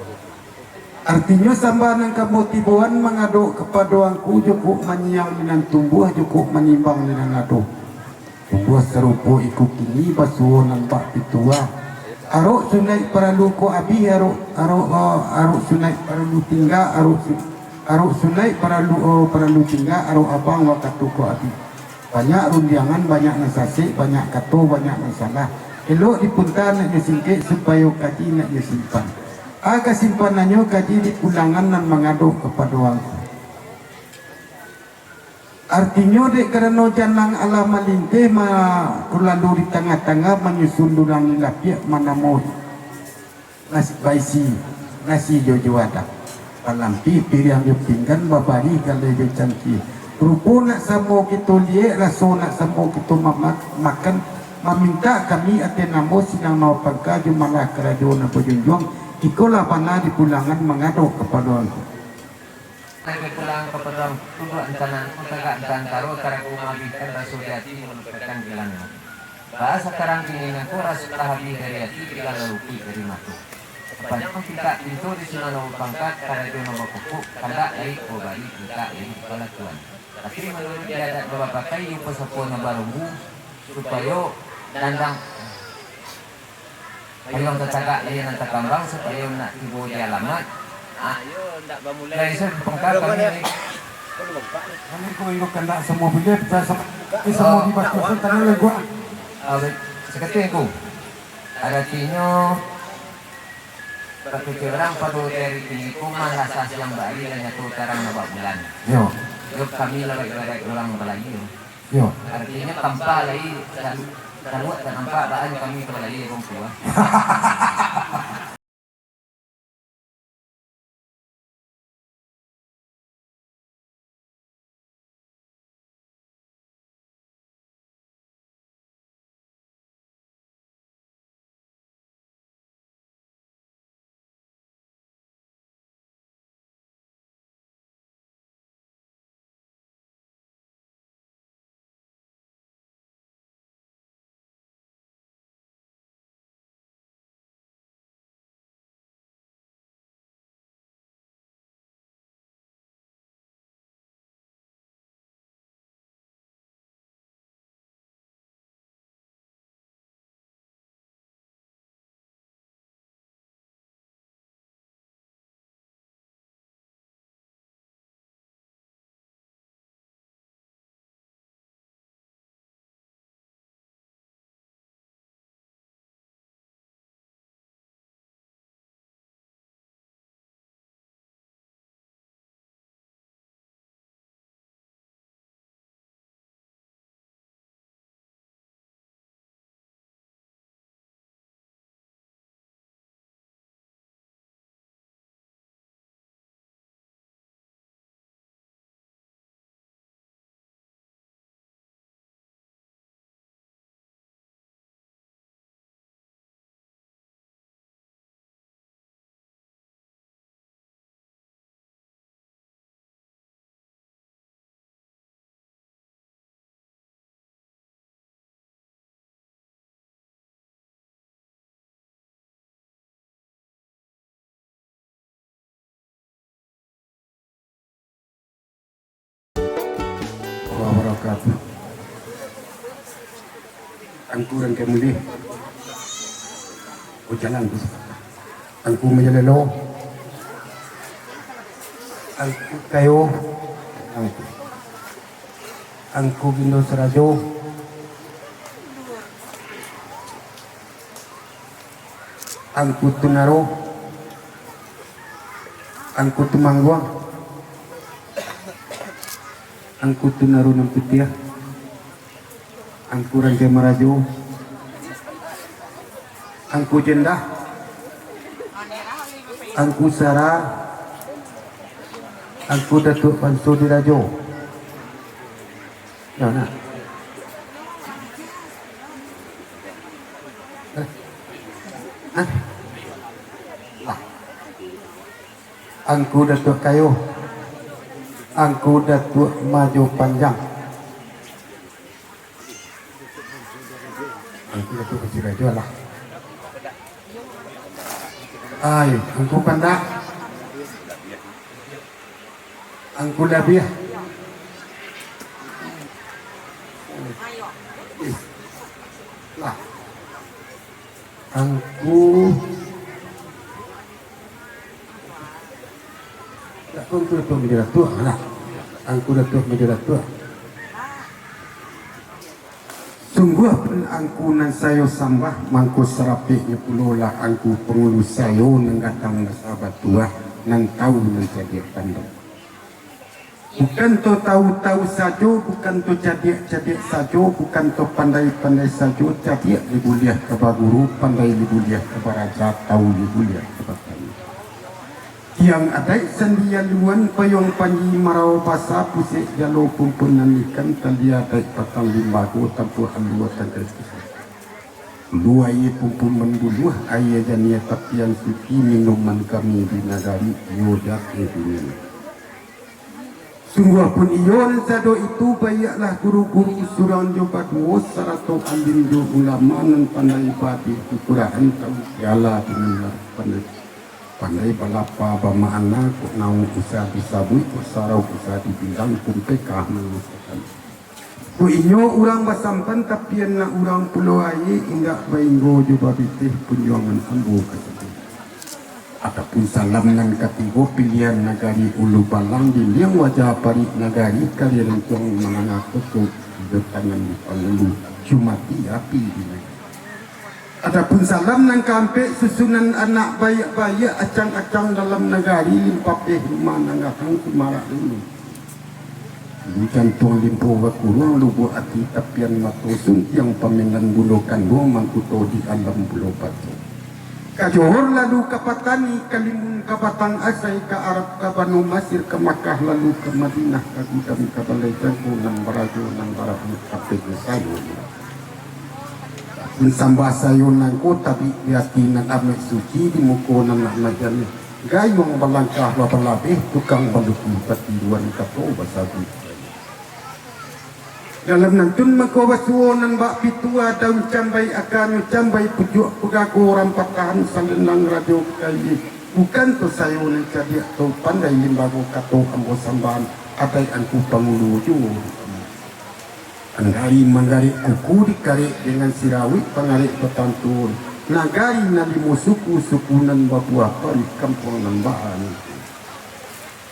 Artinyo sambah nan kami tiboan mangadok kapado angku, jukuk manyiang di nan tumbuah, jukuk manimbang di nan ado. Tumbuah sarupo iko kini, basuo nan bak pituah. Arok sunaik paralu ko abih, arok, arok, eh, arok sunaik paralu tingga, arok su-, arok sunaik paralu, eh, paralu tingga, arok abang wakatu ko abih. Banyak rundiangan, banyak nan sasek, banyak kato, banyak nan salah. Elok dipunta nak nyo singkek, supayo kaji nak nyo simpan. A kasimpanannyo kaji di pulangan nan mangadok kapado angku. Artinyo, dek karano janang alah malinteh, ma-, kulalu di tangah-tangah, manyusun dulang di lapiak, manamo nasi baisi, nasi jo juadah. Palampih, piriang jo pinggan, babari galeh jo cangkie. Rupo nak samo kito liek, raso nak samo kito mamak-, makan, mamintak kami ateh namo sinan mapangka jo malah karajo nan bajunjuang, ikolah bana di pulangan mangadok kapado angku. Sampai pulang ka paduang tunduak antanan, tagak antantaro, tarago maabihkan raso di ati, malupakan gilangnyo. Baa sakarang kini nangko, raso lah abih dari ati, gilang lah lupuik dari mato. Sapanjang tingkak pinto di sinan nan bapangka, karajo nan bapokok, kandak lai ko bari, mintak lai balakuan. Tapi manuruik di adat nan bapakai, jo pasapuan nan barumbu, supayo dandang Payuang tatagak, layia nan takambang, supayo nak tibo di alamat. Ah, yo, ndak bamulai. Lai, Sen, pangka kami lai. Kami ko inggo kandak samo buliah, bisa sam-, eh, samo di batu, Sen, tanah lai gua. Ah, baik. Sakali, Ngku. Aratinyo, bak kecek urang pado hari kini ko, malah sasiang bari lah nyato tarang nan bak bulan. Yo. Yo, kami lah baibaraik urang balayia. Yo. Artinyo, tampa lai, tal-, taluak tak nampak, baa nyo kami ka balayia, Bang, tu, ah. Wabarakatuh. Angku Rangkai Mulih. Oh, jalan tu. Angku Majalelo. Angku Kayo. Angku. Angku Gindo Sarajo. Angku Tunaro, Angku Tumangguang, Angku Tunaro Nan Putiah, Angku Rangkai Marajo, Angku Jendah, Angku Sara, Angku Datuak Banso Dirajo. Yo, nah. Eh. Hah? Lah. Angku Datuak Kayo, Angku Datuak Majo Panjang. Angku Datuak Banso Dirajo lah. Ai, Angku Pandak. Angku Labiah. Lah. Angku Angku Datuak Majo Datuak lah. Angku Datuak Majo Datuak. Sungguah pun Angku nan sayo sambah, mangko sarapeknyo pulolah Angku pangulu sayo nan gadang basa batuah, nan tawu nan cadiak pandai. Bukan to tawu-tawu sajo, bukan to cadiak-cadiak sajo, bukan to pandai-pandai sajo, cadiak lai buliah ka baguru, pandai lai buliah ka baraja, tawu lai buliah ka batani. Tiang adaik Sandialuan, Payuang Panji, Marawa Basa, Pusek Jalo, Pumpun Nanikan, Tali Adaik Patang Limbago, Tampuak Alua, Tangkai Pusako. Hulu Aia, Pumpun Manbuluah, Aia Janiah, Tapian Suci, minuman kami di nagari, iyo dak, eh, dunia. Sungguah pun iyo nan sado itu, baiaklah guru-guru surang jo baduo, sarato alim jo ulama nan pandai baadek kukurahan, tawu sagalo dunia pandai. Pandai balapa bamakna, kok nawu usah disabuik, kok sarau usah dibilang, pun pekah mangusakan. Kok inyo urang basampan, tapi anak urang Pulo Aia, indak bainggo jo babitih, punjuangan ambo ka sadonyo. Adapun salam nan katigo, pilihan nagari Ulu Balang, dinding wajah parik nagari, kari rancuang manangah koto, ijo tangan di pangulu, jumati api di nagari. Adapun salam nan kaampek, susunan anak baiak-baiak, acang-acang dalam nagari, limpapeh rumah nan gadang, sumarak limo. Hulu jantuang limpo bakuruang, lubuak ati tapian mato, suntiang pamenan bundo kanduang, mangkuto di alam Pulo Baco. Ka Johor lalu ka Patani, ka Limun ka Batang Asai, ka Arab ka Bano Masir, ka Makkah lalu ka Madinah, ka Gudam ka Balai Jangko, nan barajo nan baranak, tapi sayo. Pun sambah sayo nangko, tabik di ati nan amek suci, di muko nan amek jaleh. Gayuang balangkah babalabeh, tukang baluki batiruan, kato basabuik. Dalam nantun mangko basuo nan bak pitua, daun cambai akanyo cambai, pucuak pagago rampatan, salendang rajo kaili. Bukan tu sayo nan cadiak tu pandai, limbago kato ambo sambahan, adaik angku pangulu juo. Anggari manggarik kuku dikarek dengan sirawik, pangarek batantun. Nagari nan limo suku, suku nan babuah paruik, kampuang nan baa.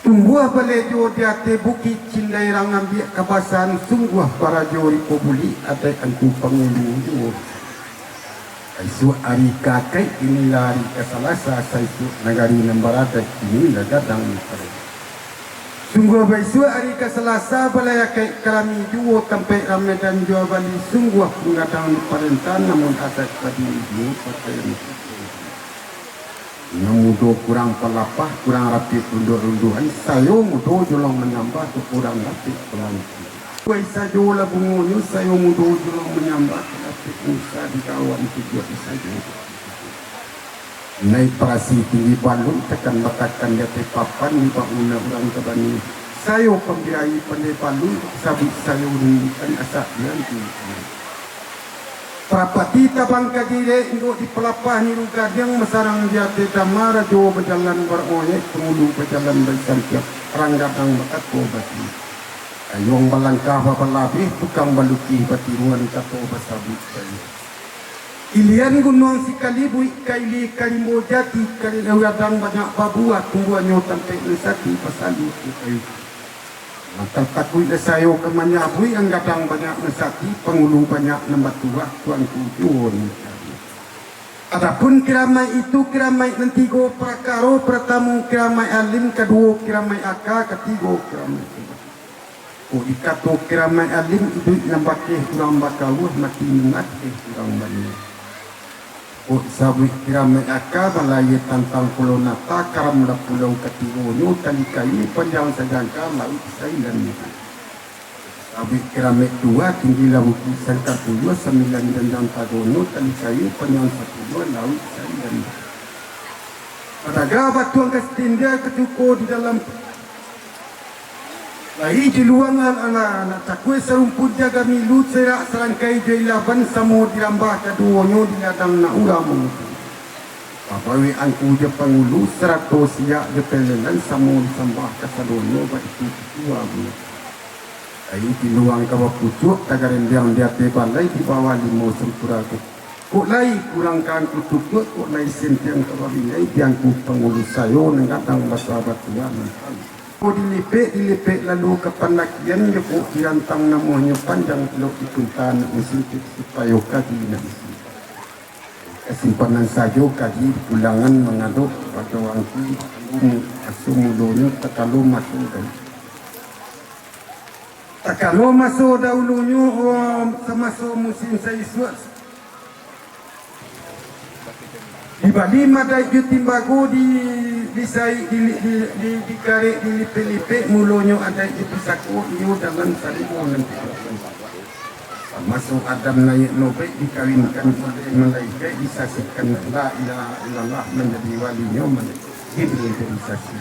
Tumbuah balejo di ateh bukik, cindai rang ambiak kabasahan, sungguah barajo ripo bulik, adaik angku pangulu juo. Isuak ari ka akaik, inilah ari ka salasa, saisuak nagari nan baradaik, inilah gadang nan baradaik. Sungguah baisuak ari ka salasa, balai akaik ka rami juo, tampaik ramadan juo bali, sungguah pun gadang diparentah, namun adaik badiri juo, pakaian nan mudo kurang palapah, kurang rapik runduak-runduakan, sayo mudo jolong manyambah, tu kurang rapik kurang. Kuai sajo lah bungonyo, sayo mudo jolong manyambah, tapi usah digawan tujuak sajo. Naiak parasi tinggi balun, takan batakan di ateh papan, di bangunan urang tabani. Sayo pambiayai pandai balun, sabik sayo nunjukan asak dianti. Parapati tabang ka jirek, induak di palapah niru gadang, basarang di ateh dama, rajo bajalan baraoyek, pangulu bajalan baisampiang, rang gadang bakato bati. Ayuang balangkah babalabeh, tukang balukih batiruan, kato basabuik sajo. Ilian gunuang sikalibuik, kaili karimbo jati, kaili gadang banyak babuah, tumbuahnyo tampaik nan sati, basaluak di kayu. Mantap takuik lah sayo ka manyabuik, ang gadang banyak nan sati, pangulu banyak nan batuah, tuanku juo nan cari. Adapun kiramaik itu, kiramaik nan tigo parakaro, paratamu kiramaik alim, kaduo kiramaik aka, katigo kiramaik tuah. Kok dikato kiramaik alim, iduik nan bakeh urang bakawah, mati nan akeh urang baniaik. Kok sabuik kiramaik aka, balayia tantang pulau Nata, karamlah pulau katigonyo, tali kayu panjang sajangka, lauik sailan. Sabuik kiramaik dua, tinggilah bukik sangka tuyuah, sambilan janjang tagonyo, tali kayu panjang sapuluah, lauik sailan. Padaga batuang ka satindia, kacuko di dalam. Lai juluang alah, nak cakue sarumpuik jaga milu, serak sarangkai jo ilaban, samo dirambah kaduonyo di ladang nak urang mangutu. Babaweh angku jo pangulu, sarato siak jo pelengan, samo disambah kasadonyo, baitu tutua bungo. Lai juluang ka bapucuak, tagarendang di ateh balai, di bawah limau sampurago. Kok lai kurang ka angku tutuak, kok lai sentiang ka babinai, di angku pangulu sayo, nan gadang basa batua nan tahu. Kok dilipek, dilipek lalu ka pandakian, yo kok dirantang namonyo panjang, kok dipunta nak masimpik, supayo kaji nak isi. Kasimpanan sajo kaji pulangan mangadok kapado angku, aso mulonyo takalo maso dahulu. Takalo maso dahulunyo, oh, samaso musim saisuak, dibali madaik jo timbago, di, disaik, di, di, di, dikarek, dilipek-lipek, mulonyo adaik jo pusako, iyo dalam salimo nan tigo. Samaso Adam naiak nobaik, dikawinkan oleh malaikaik, disasikan la ilaha illallah, manjadi walinyo, malaikat Jibril jadi sasi.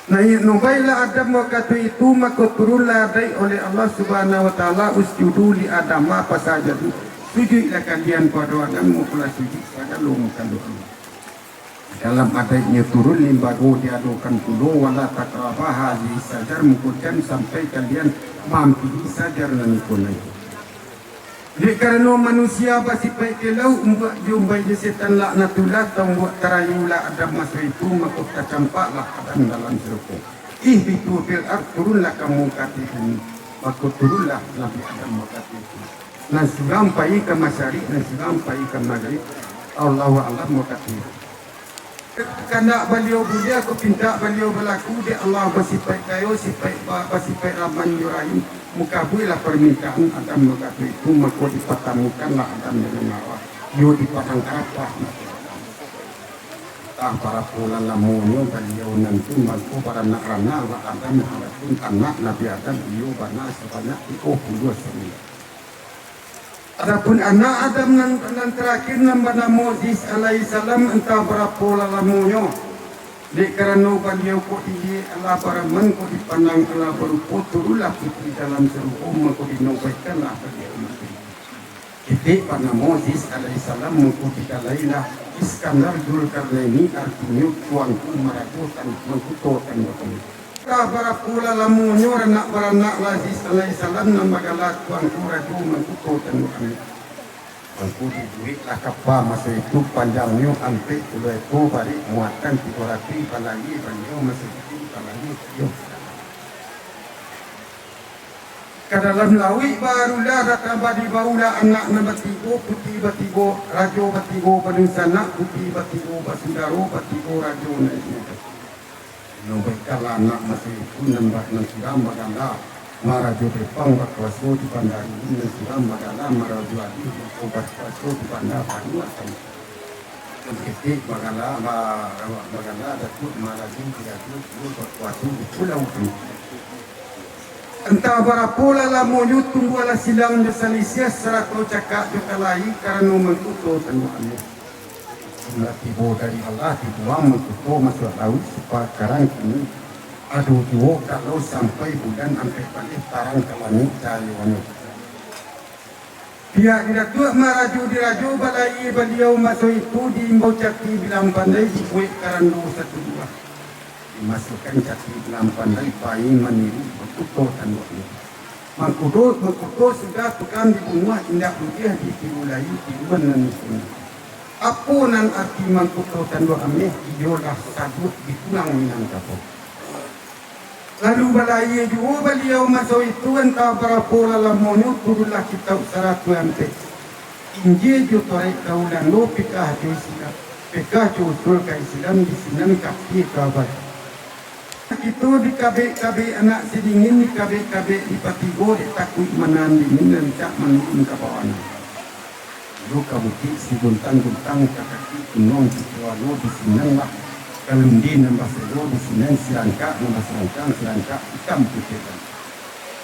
Naiak nobaiklah Adam wakatu itu, mako turunlah adaik oleh Allah Subhanahu wa Taala, "Usjudu li Adama fasajadu." Sujuiklah kalian kapado Adam, makolah sujuik sagalo makhluk Allah. Dalam adaiknyo turun limbago diadokan pulo, "Wala taqraba hadzihi syajar," mako jan sampai kalian maampihi sajar nan iko naiak. Dek karano manusia basipaik kelau, umbuak jo umbai jo setan laknatullah, taumbuak tarayulah Adam maso itu, mako tacampaklah Adam dalam surgo. "Ihbitu fil ard," turunlah kamu ka ateh bumi, mako turunlah Nabi Adam wakatu itu. Nan surang pai ka masyarik, nan surang pai ka magrib. Allahu a'lam wakatu itu. Kandak baliau buliah, kok pintak baliau balaku, dek Allah basipaik kayo, sipaik ba-, basipaik Rahman jo Rahim, mukabuilah parmintaan Adam wakatu itu, mako dipatamukanlah Adam dengan Hawa, iyo di padang Arafah. Antah barapo lalamonyo baliau nan tu, mako baranak-ranak lah Adam, adapun anak Nabi Adam, iyo bana sabanyak tigo puluah sambilan. Adapun anak Adam nan, nan tarakhir, nan banamo Ziz alaihissalam, antah barapo lalamonyo, dek karano baliau kok diliek Allah baraman, kok dipandang Allah barupo, turunlah putih dalam sarugo, mako dinobaikkanlah baliau mati. Ketek banamo Ziz alaihissalam, mako digalailah Iskandar Zulkarnaini, artinyo Tuanku Marajo Tan-, Mangkuto Tanduak Ameh. Antah barapo lah lamonyo, ranak-baranak lah Ziz alaihissalam, nan bagala Tuanku Rajo Mangkuto Tanduak Ameh. Mangko dibueklah kapa maso itu, panjangnyo ampek puluah eko, barek muatan tigo ratuih, balayia baliau maso itu, balayia baliau. Ka dalam lauik barulah, datang badibaulah anak nan batigo, putih batigo, rajo batigo badunsanak, putih batigo basudaro, batigo rajo nan inyo. Nobaikkanlah anak maso itu nan ba-, nan surang bagala Marajo Depang, bakuaso di Banda Dulu, nan surang bagala Marajo Adi, bakuaso di Banda Panuak. Nan ketek bagala, ba-, bagala Datuak Marajo Dirajo, iyo bakuaso di Pulau Angkuik. Antah barapo lah lamonyo, tumbuahlah silang jo salisiah, sarato cakak jo kalahi, karano Mangkuto Tanduak Ameh. Jumlah tibo dari Allah, dibuang Mangkuto masuak lauik, supakarang kini ado juo, kalau sampai bulan ampek baleh, tarang ka langik cahayonyo. Pihak di Datuak Marajo Dirajo, balayia baliau maso itu, diimbau cati bilang pandai, dibuek karando satu buah. Dimasuakkan cati bilang pandai, pai maniru Mangkuto Tanduak Ameh. Mangkuto, Mangkuto sudah tukang dibunuah, indak buliah ditiru lai tiruan nan iko. Apo nan arti Mangkuto Tanduak Ameh? Iyolah saduak di tulang Minangkabau. Lalu balayia juo baliau maso itu, antah barapo lah lamonyo, turunlah kitab saratuih ampek, Injil jo Toraik ka Ulando, Fikah jo Islam, Fikah jo usul ka Islam, di sinan ka Fikah Barat. Kito dikabek-kabek anak sidingin, dikabek-kabek dipatigo, dek takuik manahan dingin, rancak manurun ka bawah. Yo ka bukik si guntang-guntang, ka kaki gunuang si Kualo, di sinan lah galunde nan baselo, di sinan sirangkak nan basirangkang, sirangkak itam putiah.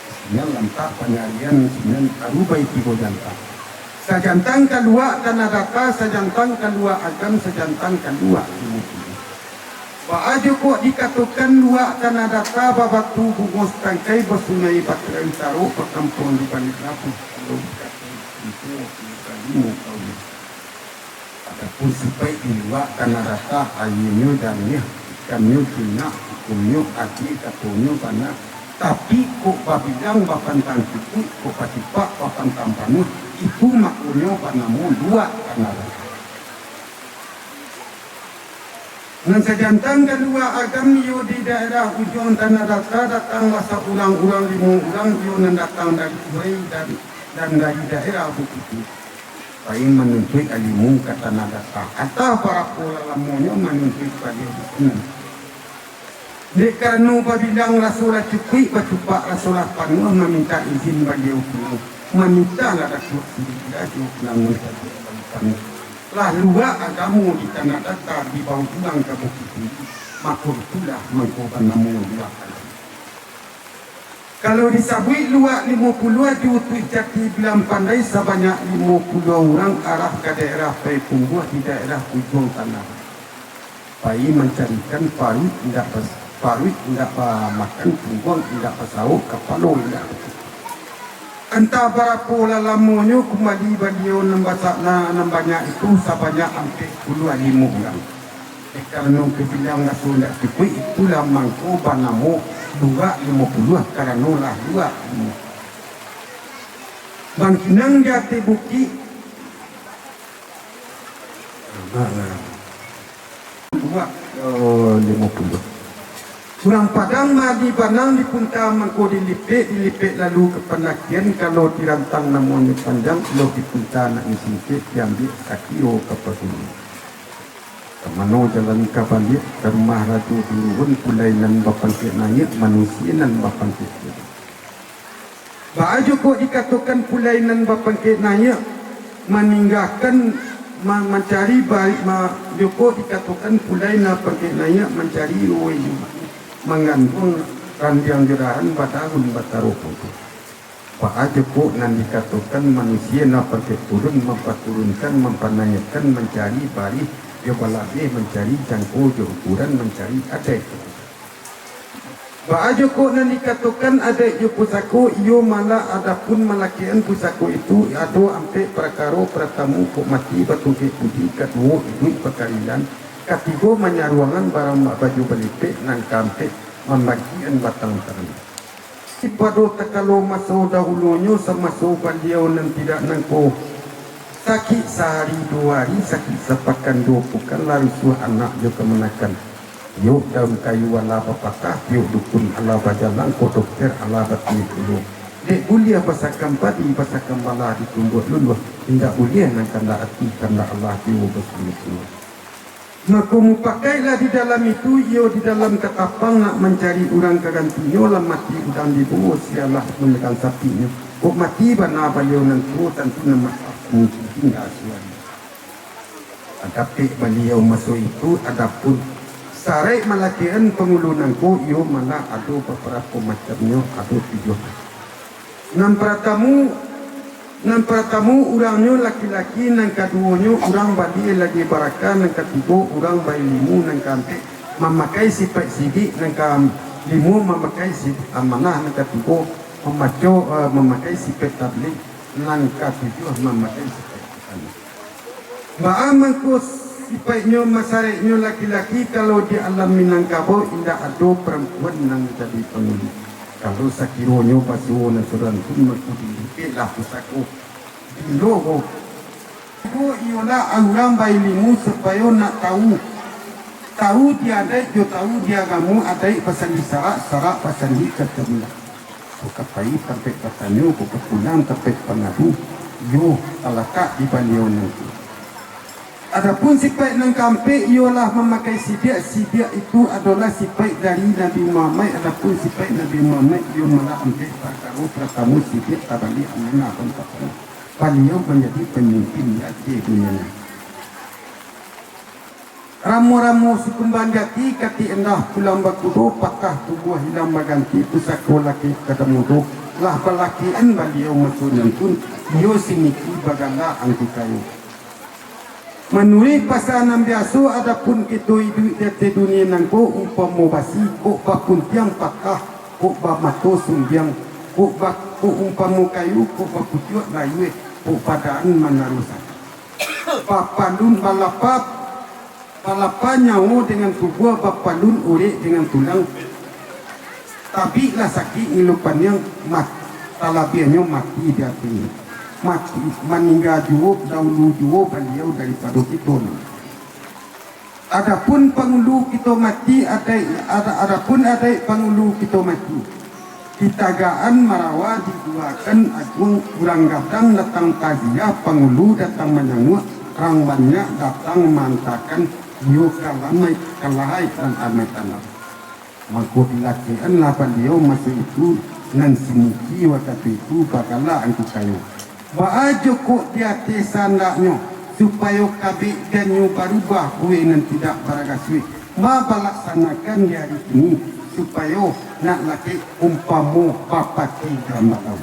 Di sinan lantak panyarian, sinan arubai tigo jantang. Sajantang kaluak Tanah Data, sajantang kaluak Agam, sajantang kaluak Timur. Baa jo kok dikatokan luak Tanah Data, babatu bungo satangkai, basungai batirai utaro, bakampuang di Baliak Labuah, kalau dikatokan pintu, kalimo kaum. Adapun sipaik di luak Tanah Data, aianyo janiah, ikannyo jinak, ukumnyo adie, katonyo bana, tapi kok babilang bapantang cukuik, kok batipak bapantang panuah, itu makonyo banamo luak Tanah Data. Nan sajantang kaluak Agam, iyo di daerah ujuang Tanah Data, datanglah saurang urang, limo urang, iyo nan datang dari Urai dan, dan dari daerah Bukik Tinggi. Pai manuntuik ilimu ka Tanah Data. Antah barapo lah lamonyo manuntuik baliau di sinan. Dek karano babilang raso lah cukuik, bacupak raso lah panuah, mamintak izin baliau pulang. Mamintaklah Datuak Sirigala jo pulang mancaliak balikan. Lah luak agamo di Tanah Data, dibao pulang ka Bukik Tinggi, mako itulah mangko banamo luak agamo. Kalau disabuik luak limo puluah, diutuih jati bilang pandai, sabanyak limo puluah urang arah ka daerah Payakumbuah di daerah Ujuang Tanah. Pai mancarikan paruik indak bas-, paruik indak bamakan, pungguang indak basawok, kapalo indak batutuik. Antah barapo lah lamonyo kumbali baliau nan basa-, na-, nan banyak itu, sabanyak ampek puluah limo urang. Dek karano kabilang raso indak cukuik, itulah mangko banamo luak limo puluah, karano lah luak limo. Bangkinang di ateh bukik. Nah, nah. Buah, oh, limo puluah. Urang Padang mah di banang dipunta mangko dilipek, dilipek lalu ka pandakian, kalau dirantang namonyo panjang, kalau dipunta nak singkek, diambiak sakiro ka pagunungan. Ka mano jalan ka baliak, ka rumah Rajo Duluhun, pulai nan bapangkek naiak, manusia nan bapangkek turun. Baa jo kok dikatokan pulai nan bapangkek naiak maninggakan ma-, mancari bari-, ma-, jo kok dikatokan pulai nan bapangkek naiak mancari ruwai jo bari, mangganduang randiang jo dahan, badaun bataro pungkuah. Baa jo kok nan dikatokan manusia nan bapangkek turun mampaturunkan, mampanaiakkan, mancari barih jo balabeh, mancari jangko jo ukuran, mancari adaik. Baa jo kok nan dikatokan adaik jo pusako, iyo malah adapun malakekan pusako itu ado ampek parakaro, paratamu kok mati batungkek budi, kaduo iduik bakarilan, katigo manyaruangan barambak baju balipek, nan kaampek mambagian batang tarangan. Pado takalo maso dahulunyo, samaso baliau nan tidak nangko, sakik sahari duo hari, sakik sapakan duo pukan, lah rusuah anak jo kamanakan. Tiok daun kayu alah bapatah, tiok dukun alah bajalang, kok dokter alah batuih pulo. Dek buliah basakam padi, basakam balah ditumbuak luluah, indak buliah nan kandak ati, kandak Allah juo basuluah-suluah. Mako mupakaiklah di dalam itu, iyo di dalam katapang nak mancari urang ka gantinyo, lah mati urang dibuo, sialah mamegang sapiknyo. Kok mati bana baliau nan tuo, tantu nan masak mungkin tingga suari. Dapek baliau maso itu, adapun saraik malakekan pangulu nangko, iyo malah ado babarapo macamnyo, ado tujuah macam. Nan paratamu, nan paratamu urangnyo laki-laki, nan kaduonyo urang badia lagi baraka, nan katigo urang bailimu, nan kaampek mamakai sipaik sidik, nan kalimo mamakai sidik amanah, nan katigo mamaco, eh, mamakai sipaik tablig, nan katujuah mamakai sipaik Baa mangko sipaiknyo, masaraiknyo laki-laki, kalau di alam Minangkabau indak ado parampuan nan jadi pangulu. Kalau sakironyo basuo nan surang tu, mangko dilipeklah pusako bilo ko. Ko iyolah urang bailimu, supayo nak tawu, tawu di adaik jo tawu di agamo, adaik basandi sarak, sarak basandi katurunan. Kok ka pai tampek batanyo, kok ka pulang tampek bangadu, iyo talatak di baliau nangko. Adapun sipaik nan kaampek, iyolah mamakai sidiak. Sidiak itu adolah sipaik dari Nabi Muhammad. Adapun sipaik Nabi Muhammad, iyo malah ampek parkaro. Paratamu, sidiak tabaliak amanah pun tapanah. Baliau manjadi pamimpin di ateh dunia. Ramo-ramo sukumbang jati, katik endah pulang bakudo, patah tubuah hilang baganti, pusako laki ka damudo, lah balakian baliau maso nantun, iyo siniki bagala angku kayo. Manuruik pasa nan biaso, adapun kito iduik di ateh dunia nangko umpamo basi, kok bapuntiang patah, kok bamato sumbiang, kok ba-, kok umpamo kayu, kok bapucuak layuah, kok padaan manaruah sakik. Bapalun balapa, balapa nyawo dengan tubuah, bapalun urek dengan tulang. Tabiklah sakik ngilu paniang, mat-, talabiahnyo mati di ateh. Mati, maningga juo, daulu juo baliau daripado kito. Adapun pangulu kito mati, adaik, ada-, adapun adaik pangulu kito mati. Ditagaan marawa diduakan aguang, urang gadang datang taziah, pangulu datang manyanguak, rang banyak datang maantakan iyo ka lamai, ka lahai nan amai tanam. Mangko dilakekanlah baliau maso itu, nan siniki wakatu itu bagala angku kayo. Baa jo kok di ateh sandaknyo, supayo kabek dannyo barubah, kue nan tidak baragasuik, ma balaksanakan di ari kini, supayo nak lakek umpamo bapati gambalau.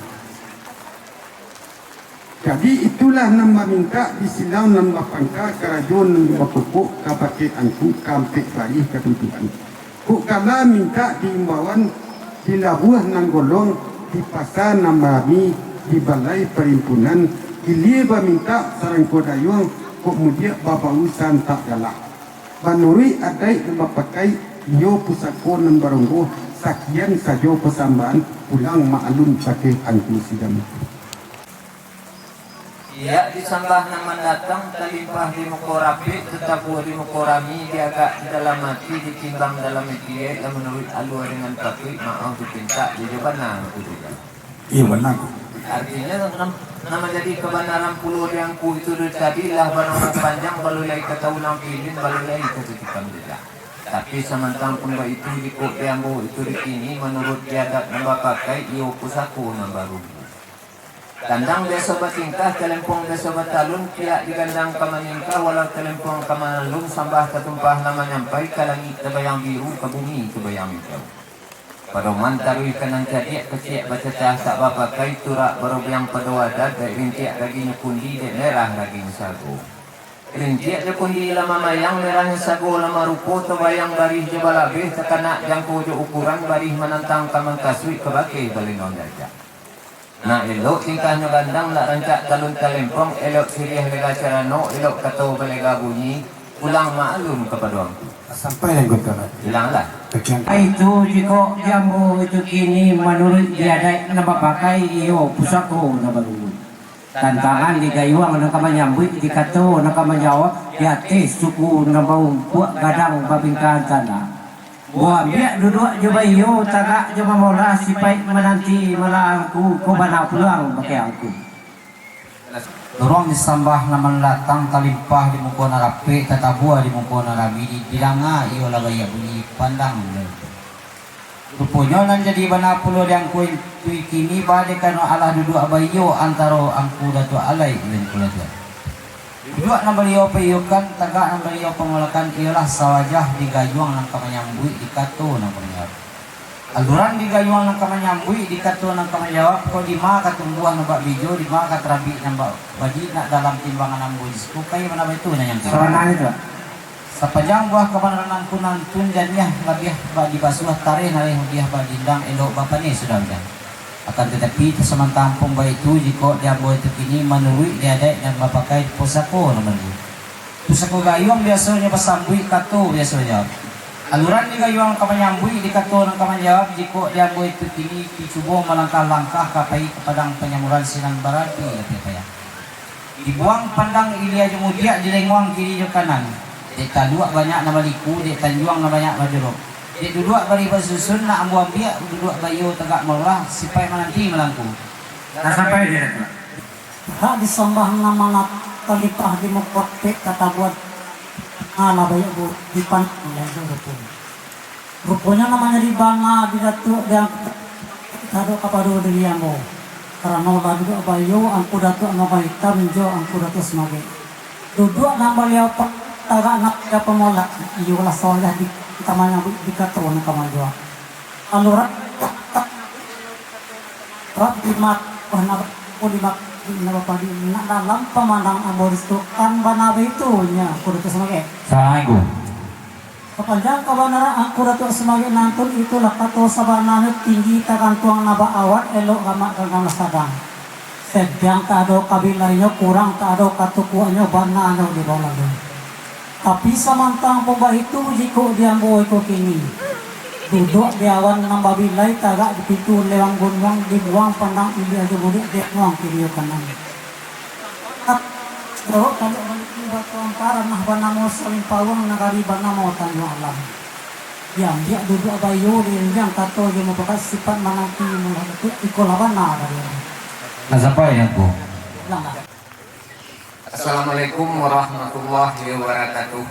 Jadi, itulah nan bamintak di silang nan bapangka, karajo nan bapokok, kabake angku ka ampek barih kadudukan. Kok kala mintak di imbauan, di labuah nan golong, di pasa nan barami, di balai parimpunan, ilia bamintak sarangko dayuang, kok mudiak babau santak galak. Manuruik adaik nan bapakai, iyo pusako nan baronggoh, sakian sajo pasambahan, pulang maklum bakeh angku sidang. Yak disambah nan mandatang, talimpah di muko rapek, tatabuah di muko rami, diagak di dalam ati, ditimbang dalam itiek, lah manuruik alua dengan patuik, maaf dipintak, jujur bana, Angku Tujuah. Iyo, bana, Angku. Artinyo, nan, nan manjadi kabanaran pulo di Angku itu dari tadi, lah banamo panjang, balulai ka taulang pilin, balulai ka tutukan jejak. Tapi, samantang pun baitu, jikok di ambo itu di kini, manuruik di adat nan bapakai, iyo pusako nan barumbu. Kandang biaso batingkah, talempong biaso batalun, pihak digandang ka maningkah, walau talempong ka manalun, sambah tatumpah lah manyampai, ka langik tabayang biru, ka bumi tabayang ijau. Padoman taruih ka nan cadiak, keciak bacacah tak bapakai, turak barobiang pado adat, dek rintiak dagingnyo kundi, dek merah dagingnyo sago. Rintiak jo kundi lah mamayang, merahnyo sago lah marupo, tabayang barih jo balabeh, takanak jangko jo ukuran, barih manantang ka mangkasuik, ka bakeh balindong jajak. Nak elok tingkahnyo gandang, nak rancak talun talempong, elok siriah lega carano, elok kato balega bunyi, pulang maklum kapado Angku. Sampai lah Angku Tuan. Ilanglah. Bagian. Itu jikok di ambo itu kini manuruik di adaik nan bapakai, iyo pusako nan barumbu. Tantangan di gayuang nan ka manyambuik, di kato nan ka manjawab, di ateh suku nan baumpuak gadang babingkahan tanah. Buambiak duduak jo baiyo, tagak jo mamolah, sipaik mananti malah Angku, ko bana pulang bakeh Angku. Duruang disambah nan mandatang, talimpah di muko nan rapek, tatabua di muko nan rami, di-, didanga iyo lah baiak bunyi, pandang. Ruponyo nan jadi bana pulo di Angku itu kini, ba dek karano alah duduak baiyo antaro Angku Datuak Alai jo Angku Rajo. Duduak nan baliau paiyokan, tagak nan baliau pamolakan, iyolah sawajah di gayuang nan ka manyambuik, di kato nan ka manjawab. Aluran di gayuang nan ka manyambuik, di kato nan ka manjawab, ko dima ka tumbuah nan bak bijo, dima ka tarabik nan bak baji, nak dalam timbangan ambo di siko, kai bana baitu nan nyangko. Sabananyo tu. Sapanjang buah kabanaran Angku nantun, janiah labiah bak dibasuah, tareh nareh udiah bak diindang, elok bapaneh sudah ujan. Akan tatapi, tasamantang pun baitu, jikok di ambo itu kini manuruik di adaik nan bapakai, pusako nan baru. Pusako gayuang biasonyo basambuik, kato biasonyo jawab. Aluran di gayuang ka manyambuik, di kato nan ka manjawab, jikok di ambo itu kini dicubo malangkah-langkah ka pai ka padang panyamuran, sinan barati labiah payah. Dibuang pandang ilia jo mudiak, dilenguang kiri jo kanan. Dek taluak banyak nan baliku, dek tanjuang nan banyak bajuruk. Dek duduak barih basusun, nak ambo ambiak duduak baiyo tagak maulah, sipaik mananti malangku. Lah sampai di Datuak. Hak disambah nan manat-, talipah di muko rapek, tatabuah alah baiyo bu-, dipandang, lah itu rupo. Ruponyo nan manjadi bana di Datuak di Angku, taradok kapado diri ambo. Karano lah duduak baiyo Angku Datuak Nabahitam jo Angku Datuak Sumagek. Duduak nan baliau pa-, tagak nan baliau pamolak, iyolah solah di, kamanyo dikato nan kamajuak. Alurang rap di mat-, wah, nak, oh, di mat-, di nak bapadi, nak dalam pamandang ambo di situ, kan bana baitu, nyo, Angku Datuak Sumagek. Assalamualaikum. Sapanjang kabanaran Angku Datuak Sumagek nantun, itulah kato sabananyo, tinggi tagantuang nan baawan, elok gamak ganggam nan sadang. Sediang tak ado kabilainyo, kurang tak ado katukuaknyo, bananyo di bawah lalu. Tapi samantang pun baitu, jikok di ambo iko kini, duduak di awan nan babilai, tagak di pintu lewang gunuang, dibuang pandang ilia jo bulik, diamuang kiri kanan. Jawab talok baliak batu ampara, nah banamo Salim Pauang, nagari banamo Tanjuang Alam. Diambiak duduak baiyo, dirinjang kato jo mupakat, sipat mananti mulah datuak, iko lah bana dari ambo. Nah, sampai, Angku. Ulanglah. Assalamualaikum warahmatullahi wabarakatuh.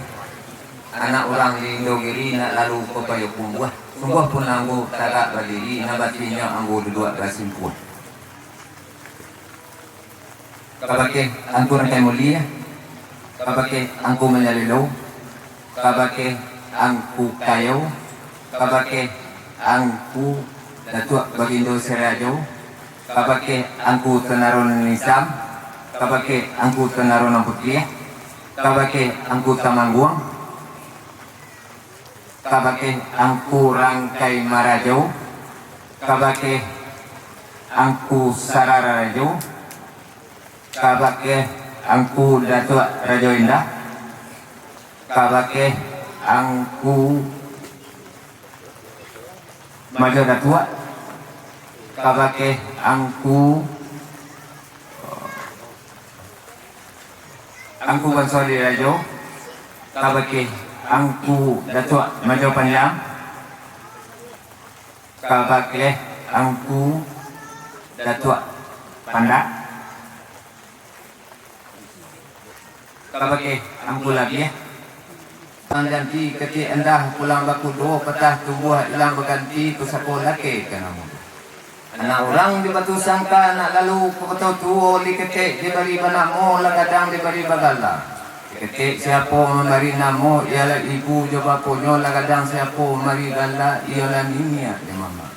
Anak urang di Indogiri nak lalu ka Payakumbuah. Sungguahpun ambo tagak badiri, nan batinyo ambo duduak basimpuah. Kabakeh Angku Rangkai Mulia, kabakeh Angku Manyalelo, kabakeh Angku Kayo, kabakeh Angku Datuak Bagindo Sirajo, kabakeh Angku Tanaro Nan Isam, kabakeh Angku Tanaro Nan Putiah, kabakeh Angku Tamangguang, kabakeh Angku Rangkai Marajo, kabakeh Angku Sarara Rajo, kabakeh Angku Datuak Rajo Indah, kabakeh Angku Majo Datuak, kabakeh Angku, Angku Banso Dirajo, kabakeh Angku Datuak Majo Panjang, kabakeh Angku Datuak Pandak, kabakeh Angku Labiah. Tang janti ketek endah pulang bakudo, patah tumbuah ilang baganti, pusako lakeh ka namo. Anak urang di Batu Sangka, nak lalu ka Koto Tuo, Liketek dibari banamo, Lagadang dibari bagala. Liketek siapo mambari namo, ialah ibu jo baponyo, Lagadang siapo mambari gala, ialah niniak jo mamak.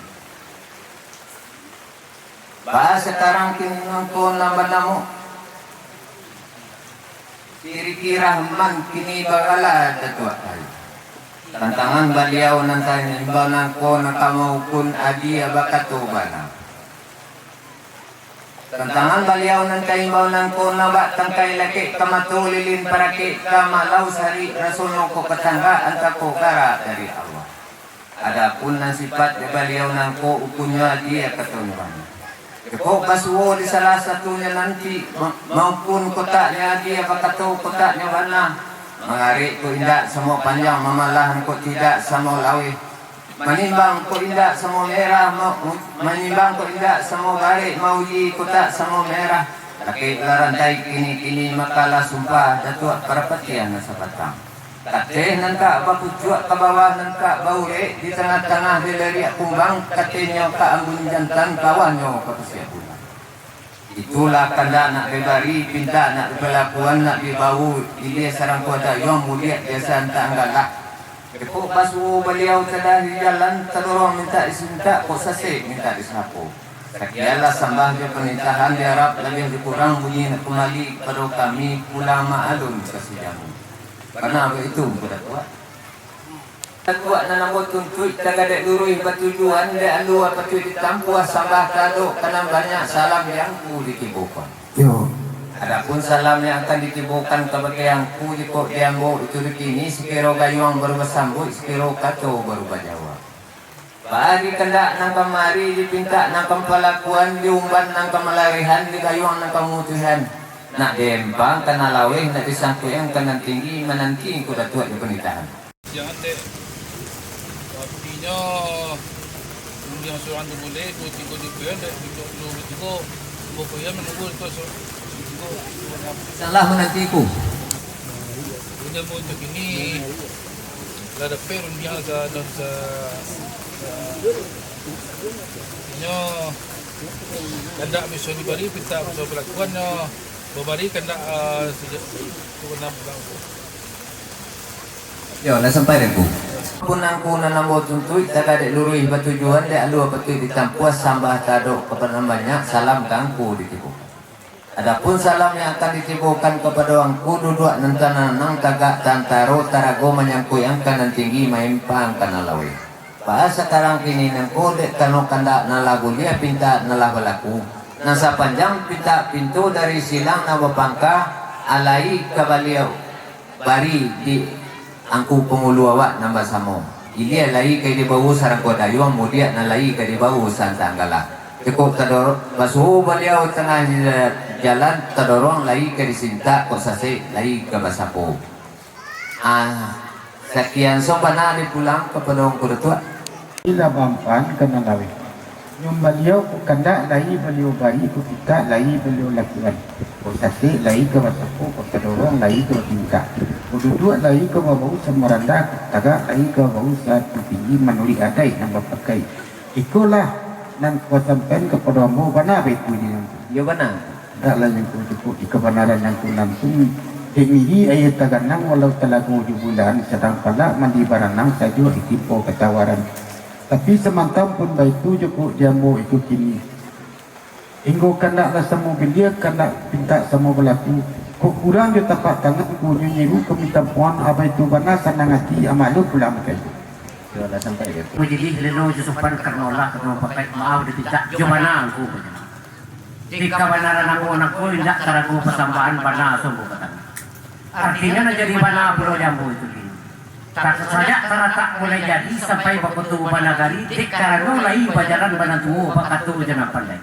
Baa sakarang kini nangko nan banamo Siriki Rahman, kini bagala Datuak Ari. Tantangan baliau nan taimbau nangko nan ka maukun adie bakato bana. Tantangan baliau nan taimbau nangko nan bak tangkai lakek ka mato, lilin parakek ka malau, sarik rasonyo ko ka tangga, antako garak dari Allah. Adapun nan sipaik di baliau nangko ukunnyo adie katonyo bana. Cukuik basuo di salah satunyo nanti, ma-, maupun kotaknyo adie bakato kotaknyo bana. Mangarek ko indak samo panjang, mamalahan ko tidak samo laweh. Manimbang ko indak samo merah, ma-, manimbang ko indak samo barek, mauji kotak samo merah. Lakek lah rantai kini-kini, makalah sumpah Datuak Parapatiah nan sabatang. Kateh nan tak bapucuak ka bawah, nan tak baurek di tangah-tangah dilariak kumbang, katenyo ka ambun jantan, kawahnyo ka pasiak bulan. Itulah kandak nak dibari, pintak nak dibalakuan, nak dibawo ilia sarangkuah dayuang, mudiak biaso antak anggalah. Cukuik basuo baliau tadah di jalan, tadorong mintak disintak, kok sasek mintak disapo. Sakianlah sambah jo panitahan, diarap labiah dikurang bunyi nak kumbali kapado kami, pulang maalun ka sijamu. Bana baitu, Angku Datuak. Datuak nan ambo tuntuik, tagadek luruih batujuan, dek alua patuik ditampuah, sambah taradok ka nan banyak, salam di angku ditibokan. Yo. Adapun salam yang akan ditibokan kabake angku, jikok di ambo itu di kini, sakiro gayuang baru basambuik, sakiro kato baru bajawab. Baa di kandak nan kamari, dipintak nan kapalakuan, diumban nan kamalawehan, digayuang nan kamutuihan. Nak diempang ka nan laweh, nak disangkuian ka nan tinggi, mananti Angku Datuak jo panitahan. Siang atek, artinyo, rundiang surang tu bulek, duo tigo di kuyan, dek tigo puluah tigo, duo kuyan manunggu itu su-, tigo. Salah manantiku. Rundiang untuk ini, lah dapek rundiang sa-, sa-, sa-, artinyo, Kandak biso dibari, pintak biso balakuan, yo, babari kandak, eh, sejak tu kena pulang. Yo, lah sampai, Dengku. Pun angku nan ambo tuntuik, tagak dek luruih batujuan, dek alua patuik ditampuah, sambah taradok kapado nan banyak, salam ka angku ditibokan. Adapun salam yang akan ditibokan kapado angku, duduak nan tanang, nan tagak, tantaro, tarago manyangkuik angka nan tinggi, maimpang ka nan laweh. Baa sakarang kini nangko, dek karano kandak nan lah buliah, pintak nan lah balaku, nan sapanjang pintak pintu dari silang nan bapangka, alai ka baliau bari di angku pangulu awak nan basamo. Ilia lai ka dibao sarangkuah dayuang, mudiak nan lai ka dibao santang galah. Cukuik tadorong, basuo baliau tangah jalan, tadorong lai ka disintak, kok sasek lai ka basapo. Ah, sakian so bana dipulang kapado angku Datuak. Ilah bampan ka nan laweh. Nyumbaliau ko kandak lai baliau bari, ko pintak lai baliau lakuan. Ko sasek lai ka basapo, ko tadorong lai ka batintak. Ko duduak lai ka babau samo randah, ko tagak lai ka babau satu tinggi manuruik adaik nan bapakai. Ikolah nan kuasampaian kapado ambo, bana baitu di nan. Iyo bana. Ndaklah nangko cukuik di kabanaran nangko nampung, dek miri aia taganang walau talago jo bulan, sadang palak mandi baranang sajo ditimpo katawaran. Tapi samantang pun baitu cukuik di ambo iko kini. Inggo kandak lah samo bilia, kandak pintak samo balaku. Kok kurang jo tapak tangan, gunyo nyiru ka mintampuan, abaitu bana sanang ati, amalu pulang bakaitu. Yo lah sampai dia. Majilih lelo jo sopan, karano lah karano pakai maaf dipintak jo bana angku. Di kabanaran ambo nangko indak tarago pasambahan, bana sungguah katanya. Artinyo nan jadi bana pulo di ambo itu kini. Tak sajak taratak mulai jadi sampai bakoto banagari, dek karano lai bajalan bana tuo bakato jo nan pandai.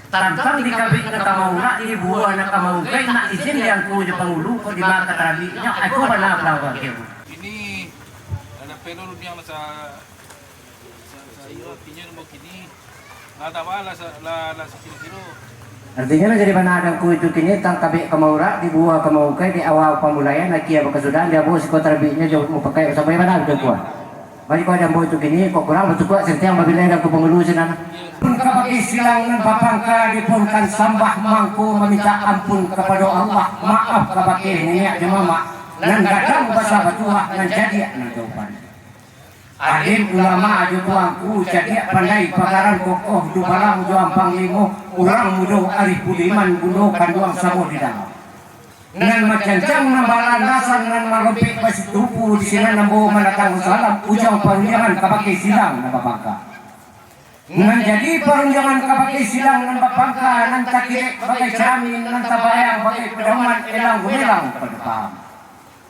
Tantang di kabek nan ka maurak, di buah nan ka maukai, nak izin di angku jo pangulu, kok dima ka tarabiknyo, ai ko bana pulang bagi ambo. Ini ada pelu dunia masa Sa-, sa-, iyo, artinyo namo kini, lah tawa lah sa-, lah, lah sakiro-kiro. Artinyo lah jadi bana dangku itu kini, tang kabek ka maurak, di buah ka maukai, di awal pamulaian, akia bakasudahan, di ambo siko tarabiknyo jo mupakai sampai bana dangku. Bagi kau jambo itu kini, kok kurang batukuak sentiang babilai dangku pangulu sinan. Pun kabake silang nan bapangka, dipunkan sambah mangko mamintak ampun kapado Allah, maaf kabake niniak jo mamak, nan gadang basa batuah, nan jadiak nan jawaban. Alim ulama jo tuangku, cadiak pandai pagaran kokoh, dubalang jo ampang limo, urang mudo arih budiman, bundo kanduang samo di dalam. Nan macancang, nan balandasan, nan malompek basitupu, di sinan ambo mandatang salam, ujuang parundiangan kabake silang nan babangka. Nan jadi parundiangan kabake silang nan babangka, nan takilek bagai caramin, nan tabayang bagai padauman, elang gumelang pado paham.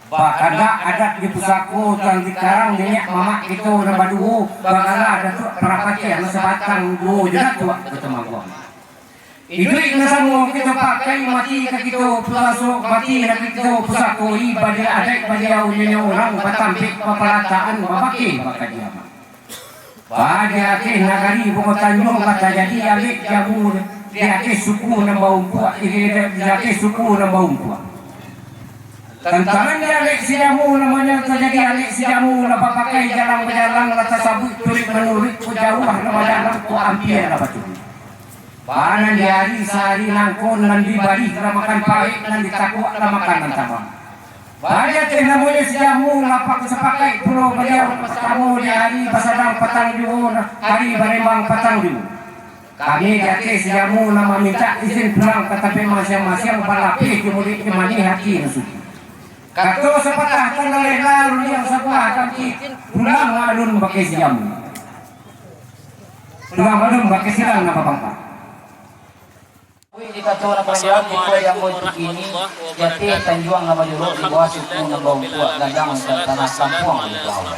Bakandak adat di pusako, tang dikarang niniak mamak kito nan baduo, bagala Datuak Parapatiah nan sabatang duo jo Datuak Katumangguang. Iduik nan samo kito pakai, mati ka kito pusaso, mati ka kito pusakoi, badi adaik Baliau niniak urang, batampek bapalataan, babake bakadiaman. Ba di ateh nagari Bungo Tanjuang lah tajadi alek jamu, di ateh suku nan baumpuak, di, di, di ateh suku nan baumpuak. Tantaran di alek si jamu namonyo tajadi alek si jamu, lah bapakai jalang bajalang, lah tasabuik turuik manuruik, ko jauah lah bajalang, ko ampia lah baturuik. Ba nan di ari sahari nangko, nan dibari lah makan parek, nan ditakuak lah makan nan tabang. Ba di ateh namonyo si jamu, lah sapakaik pulo Baliau, partamo di ari basadang patang juo, ari barembang patang juo. Kami di ateh si jamu lah mamintak izin pulang ka tampek masiang-masiang, balapeh jo mulik jo manih ati nan suci. Kato sapatah tanda lela, rundiang sabuah kanti, pulang alun bakeh si jamu. Pulang alun bakeh silang nan babangka. Di kato nan panjang, tiko yang ambo tu kini, jateh tanjuang nan bajuruk, di bawah suku nan baumpuak, gadang dan tanah kampuang di bawah.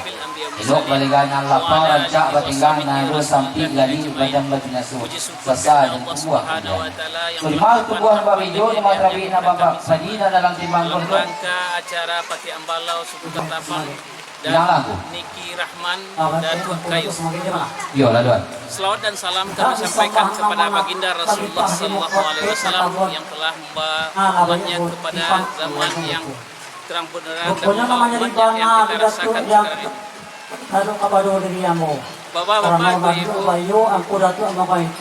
Elok balega nan lapa, rancak batinggang, nan ado sampik gali, badan batingaso, sasa dan tumbuah tumbuhan. Kurma tumbuhan babijo, di matabik nan babak padi, nan dalam timbang gondok. Langkah acara Patik Ambalau, Suku Ketapang. Dan Niki Rahman, Datuak Kayu. Iyo lah, Tuan. Selawat dan salam kami sampaikan kepada Baginda Rasulullah sallallahu alaihi wasallam yang telah membawa umatnya kepada zaman yang terang benderang dan membawa umatnya yang kita rasakan sekarang ini. Lalu kepada diri ambo. Bapak-bapak, ibu-ibu,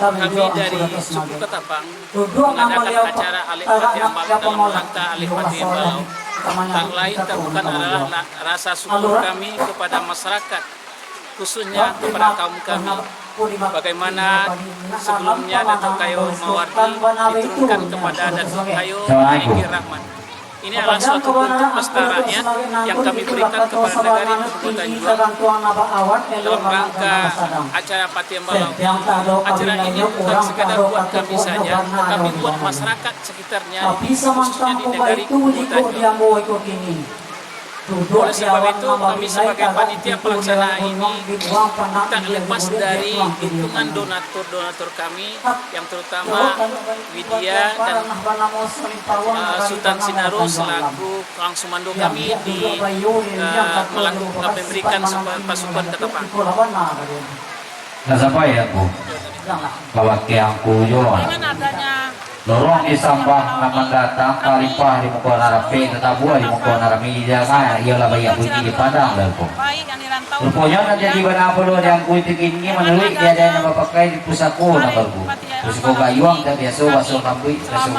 kami dari suku Ketapang mengadakan acara Alek Pati Ambalau dalam rangka Alek Pati Ambalau. Tak lain, tak bukan adalah la-, rasa syukur kami kepada masyarakat, khususnya kepada kaum kami. Bagaimana sebelumnya Datuk Kayo Mawardi diturunkan kepada Datuk Kayo Maliki Rahman. Ini adalah suatu bentuk pesta rakyat yang kami berikan kepada nagari Tubuh Tanjuang dalam rangka acara Pati Ambalau. Acara ini bukan sekadar buat kami saja, tetapi buat masyarakat sekitarnya, khususnya di nagari Tubuh Tanjuang. Oleh sebab itu, kami sebagai panitia pelaksana ini tak lepas dari dukungan donatur-donatur kami, yang terutama Widya dan, eh, Sutan Sinaro selaku kansumando kami di, eh, melakukan memberikan supa-, pasukan Ketapang. Lah sampai angku, ka bakeh angku juo. Lorong disambah nan mandatang, talimpah di muko nan rapek, tatabua di muko nan rami, jangan iyolah baiak bunyi di padang lah ko. Ruponyo nan jadi bana pulo di angku itu kini, manuruik di adat nan bapakai di pusako nan baru. Pusako gayuang tak biaso, baso kambuik biaso,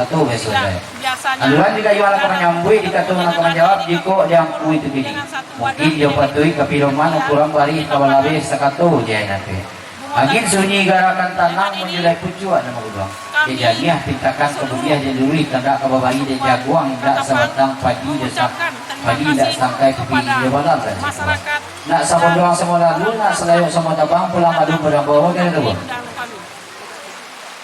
kato biaso sajo. Aluran di gayuang nan ka manyambuik, di kato nan ka manjawab, jikok di angku itu kini. Mungkin jo patuik ka pidoman, ukuran barih ka balabeh, sakato je nan tu. Angin sunyi garakan tanang, manjulai pucuak nan baguduang. Dek janiah pintakan ka buliah, dek luruih kandak ka babari, dek jaguang indak sabatang padi, dek sa-, padi indak sangkai pipi, dek balam dan sikuang. Nak sabodoang samo lalu, nak salayok samo tabang, pulang malu badambawa, kan itu, Bang?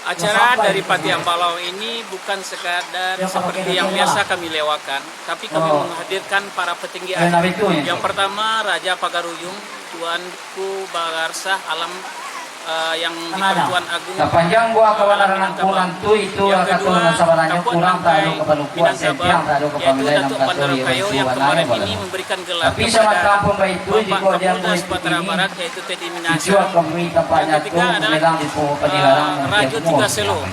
Acara dari Pati Ambalau ini bukan sekadar seperti yang biasa kami lewakan, tapi kami menghadirkan para petinggi adat. Yang pertama, Raja Pagaruyung, Tuanku Bararsah Alam, eh, yang di-Pertuan Agung, Sapanjang buah kabanaran Minangkabau. Angku nantu itu, yang kedua, kato nan sabananyo, kurang tak ado kapanukuak, sempiang tak ado kapamilai, nan kato iyo itu Datuk Pandaro Kayo yang kemarin ini memberikan gelar kepada Bapak Kapolda Sumatera Barat, yaitu Teddy Minahasa. Yang ketiga adalah, eh, Rajo Tiga Selo,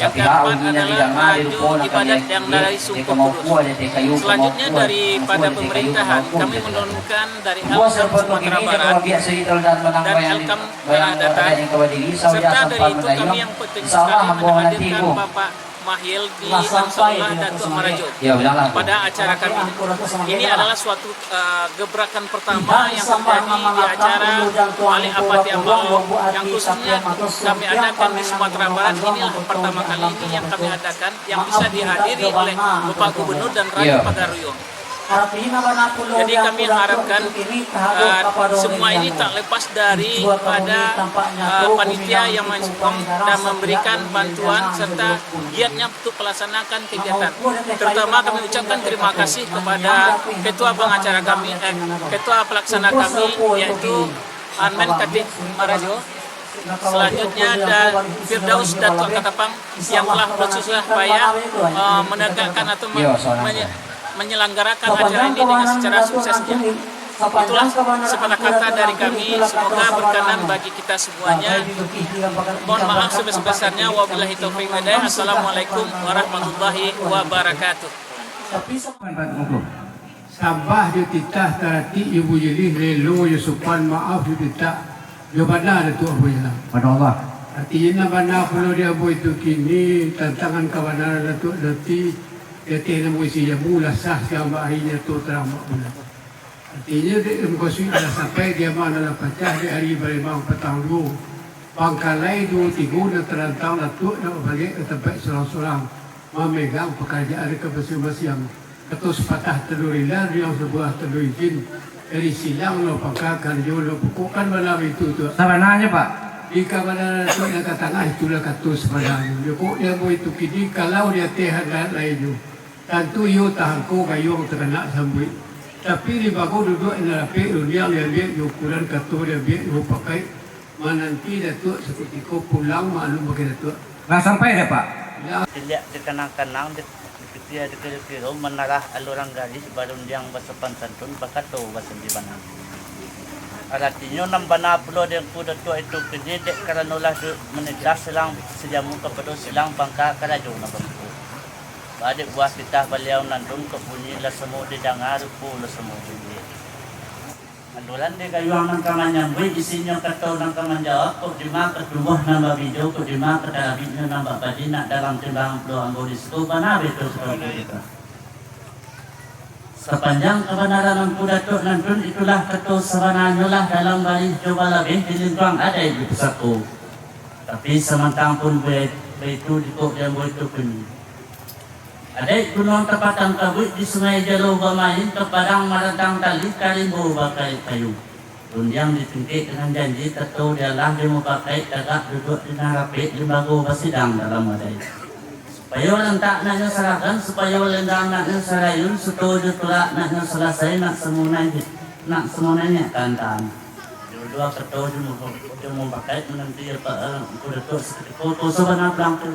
yang keempat adalah Rajo Ibadat yang dari Sungkuh Kudus. Selanjutnya, daripada pemerintahan, kami menurunkan dari Alkam Sumatera Barat, dari Alkam Tanah Datar, serta dari itu kami yang penting sekali menghadirkan Bapak Mahyeldi Ansarullah Datuk Marajo pada acara kami. Ini adalah suatu, eh, gebrakan pertama yang terjadi di acara Alek Pati Ambalau yang khususnya kami adakan di Sumatera Barat. Inilah pertama kali ini yang kami adakan, yang bisa dihadiri oleh Bapak Gubernur dan Rajo Pagaruyung. Jadi kami harapkan, eh, semua ini tak lepas daripada, eh, panitia yang mensokong dan memberikan bantuan serta giatnya untuk melaksanakan kegiatan. Terutama kami ucapkan terima kasih kepada ketua pengacara kami, eh, ketua pelaksana kami, yaitu Armen Katik Marajo. Selanjutnya ada Firdaus Datuk Katapang yang telah bersusah payah, eh, menegakkan atau me-, menye-, menyelenggarakan acara ini dengan secara sukses. Itulah sepatah kata dari kami. Semoga berkenan bagi kita semuanya. Mohon maaf sebesar-besarnya. Wabillahi taufiq wal hidayah. Assalamualaikum warahmatullahi wabarakatuh. Sambah jo titah, taratik jo bujilih, relo jo sopan, maaf jo pintak, jo bana Datuak Abu Jalang. Pado Allah. Artinyo, nan bana pulo di ambo itu kini, tantangan kabanaran Datuak nanti, di ateh nan baisi jambu, lah sah siang bak ari, nyato tarang bak bulan. Artinyo, dek mukasuik lah sampai, diaman lah pacah, dek ari baremang patang duo. Pangkalai duo tigo nan tarantang, Datuak nak babaliak ka tampek surang-surang, mamegang pakarajaan ka masiang-masiang. Kato sapatah tando rila, riang sabuah tando ijin, dari silang lo pangka, karajo lo pokok, kan bana baitu tu. Sabananyo, Pak. Di kabanaran tu nan ka tangah, itulah kato sabananyo. Jokok di ambo itu kini, kalau di ateh handak lainyo, tantu iyo tahangko gayuang takanak sambuik. Tapi, limbago duduak nan rapek, rundiang diambiak jo ukuran, kato diambiak jo pakaik. Mananti Datuak sakutiko pulang, maklum bagi Datuak. Lah sampai dah, Pak? Lah. Caliak dikanang-kanang, di-, dipikir dikiro-kiro, manarah aluran garis, barundiang basopan santun, bakato basandi bana. Aratinyo, nan bana pulo di Angku Datuak itu kini, dek karano lah du-, manitah silang sajamu kapado silang pangka karajo nan bapokok. Baa dek buah titah baliau nan rungkok bunyi, lah samo didanga, rupo lah samo diliek. Adolan di gayuang nan ka manyambuik, isinyo kato nan ka manjawab, kok dima ka tumbuah nan babijo, kok dima ka tarabiknyo nan bapadi, nak dalam timbangan pulo ambo di siko, bana betul sabananyo. Sapanjang kabanaran Angku Datuak nantun, itulah kato sabananyo lah, dalam barih jo balabiah, di lingkuang adaik di pusako. Tapi samantang pun baitu, di kok di ambo itu kini. Adaik gunuang tapatang kabuik, di sungai jalo bamain, ka padang marantang tali, ka rimbo bakaik payu. Rundiang ditungkek dengan janji, kato dialah di mupakaik, tagak duduak di nan rapek, limbago basidang dalam adaik. Supayo lantak naknyo saragan, supayo lenggang naknyo sarayun, suto jo tulak naknyo salasai, nak samunai, nak samunai nyo kantaan. Dua-dua kato jo mu-, jo mupakaik, mananti apa, eh, Angku Datuak sakutiko, ko sabana pulang tu.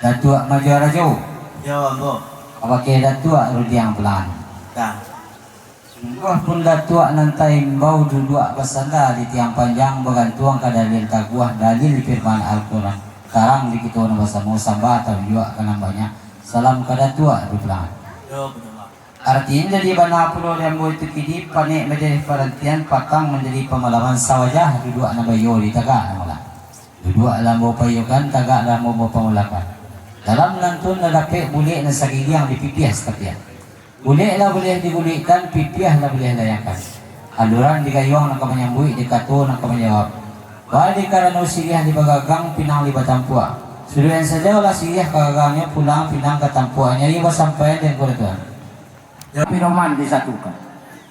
Datuak Majo Rajo. Yo, ambo. Kabake Datuak Rudiang Pulaan. Ka. Sungguahpun Datuak nan taimbau duduak basanda di tiang panjang, bagantuang ka dalil taguah, dalil firman Al-Quran. Karang di kito nan basamo, sambah tarujuak ka nan banyak. Salam ka Datuak Rudiang Pulaan. Yo, betul, Bang. Artinyo jadi bana pulo di ambo itu kini, panek manjadi parantian, patang manjadi pamalaman, sawajah duduak nan baiyo di tagak nan malah. Duduak lah ambo paiyokan, tagak lah ambo bapamulakan. Dalam nantun lah dapek bulek nan sagigiang dipipiah satapiah. Bulek lah buliah digulekkan, pipiah lah buliah layangkan. Aluran di gayuang nan ka manyambuik, di kato nan ka manjawab. Bali karano siriah di bagagang, pinang di batampuak. Suduik nan sajo lah siriah ka gagangnyo, pulang pinang ka tampuaknyo, iyo basampaian di angku Datuak. Tapi roman disatukan.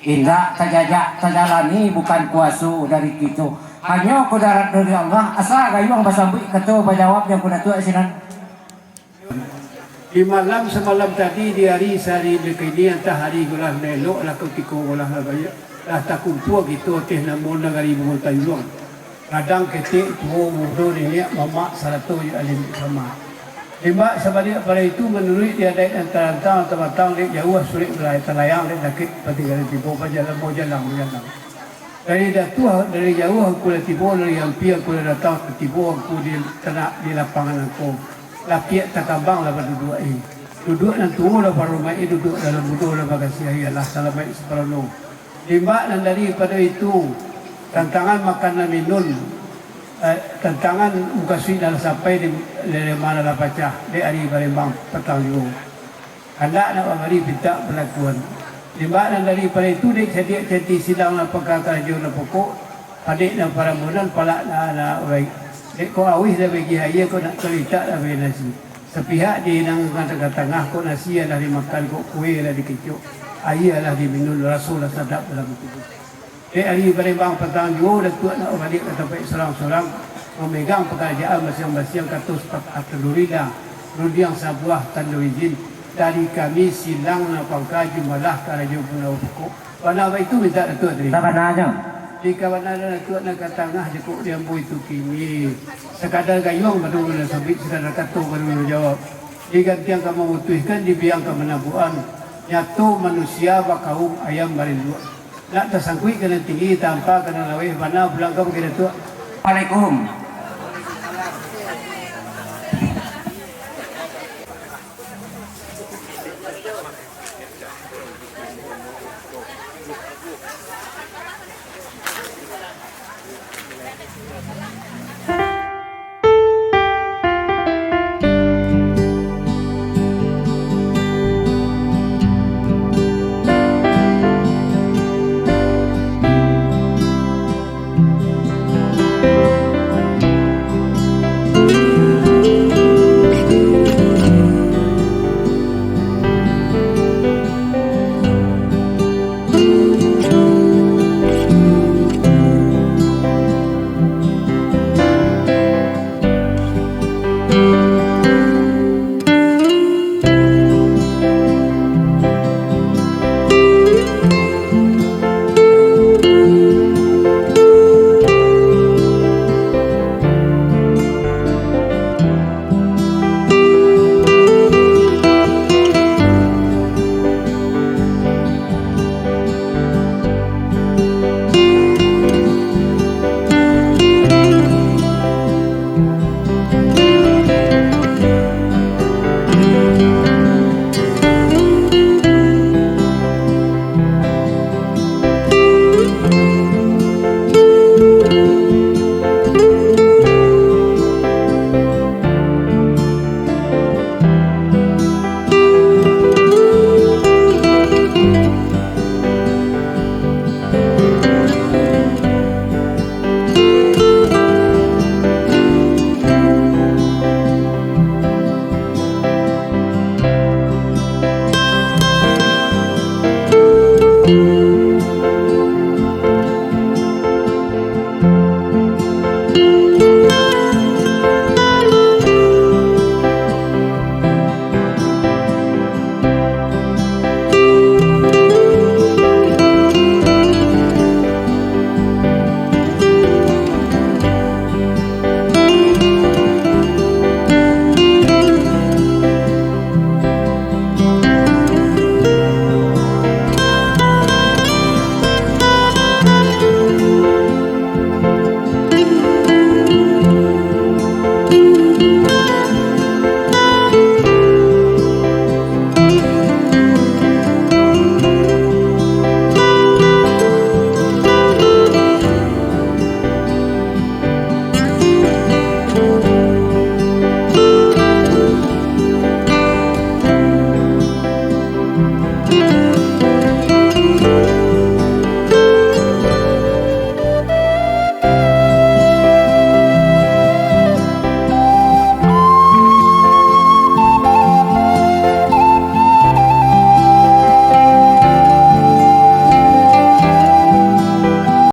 Indak tajajak tajalani, bukan kuaso dari kito. Hanyo kudarat dari Allah, asa gayuang basambuik, kato bajawab di angku Datuak sinan. Di malam samalam tadi, di ari sahari kini, antah ari golah elok lah, kutiko golah lah banyak, lah takumpua kito ateh namo nagari Bungo Tanjuang. Gadang ketek, tuo mudo, niniak mamak, sarato jo alim sama. Limbak sabaliak pado itu, manuruik di adaik nan tarantang, tabatang, dek jauah surek balayang, talayang dek dakek, patinggalan tibo, bajalan, bajalan, bajalan. Dari datuah, dari jauah angku lah tibo, dari ampia angku lah datang, tibo angku di tanak, di lapangan angku. Lapiak takambang lah baduduak, eh. Duduak nan tuo lah barumaik, eh, duduak dalam mudo lah bagasiah, iyolah salamaik saparono. Limbak nan daripado itu, tantangan makan nan minun, eh, tantangan mukasuik nan lah sampai di, di mana lah pacah, dek ari barembang patang juo. Kandak nak mambari pintak palakuan. Limbak nan daripado itu, dek cadiak cantik silang nan pangka karajo nan pokok, padek nan parambunan, palak nan, nan urai. Dek kok auih lah bagiah aia, kok nak talitak lah bagiah nasi. Sapihak diinang ka tangah-tangah, kok nasi lah dimakan, kok kue lah dikecok, aia lah diminun, raso lah sadap dalam tubuah. Dek ari barembang patang juo, Datuak nak babaliak ka tampek surang-surang, mamegang pakarajaan basiang-basiang, kato sapakaik tanduri dah, rundiang sabuah tando izin, dari kami silang nan pangka, jumlah karajo pun nan pokok. Bana baitu mintak Datuak tadi. Sabananyo. Di kabanaran Datuak nan ka tangah jikok di ambo itu kini, sakadar gayuang baru nan sabuik, sakadar kato baru nan jawab. Digantiang ka mamutuihkan, dibiang ka manabuakan, nyato manusia bakaum ayam barinduak. Nak tasangkuik ka nan tinggi, tampa ka nan laweh, bana pulang ka bukik Datuak. Assalamualaikum.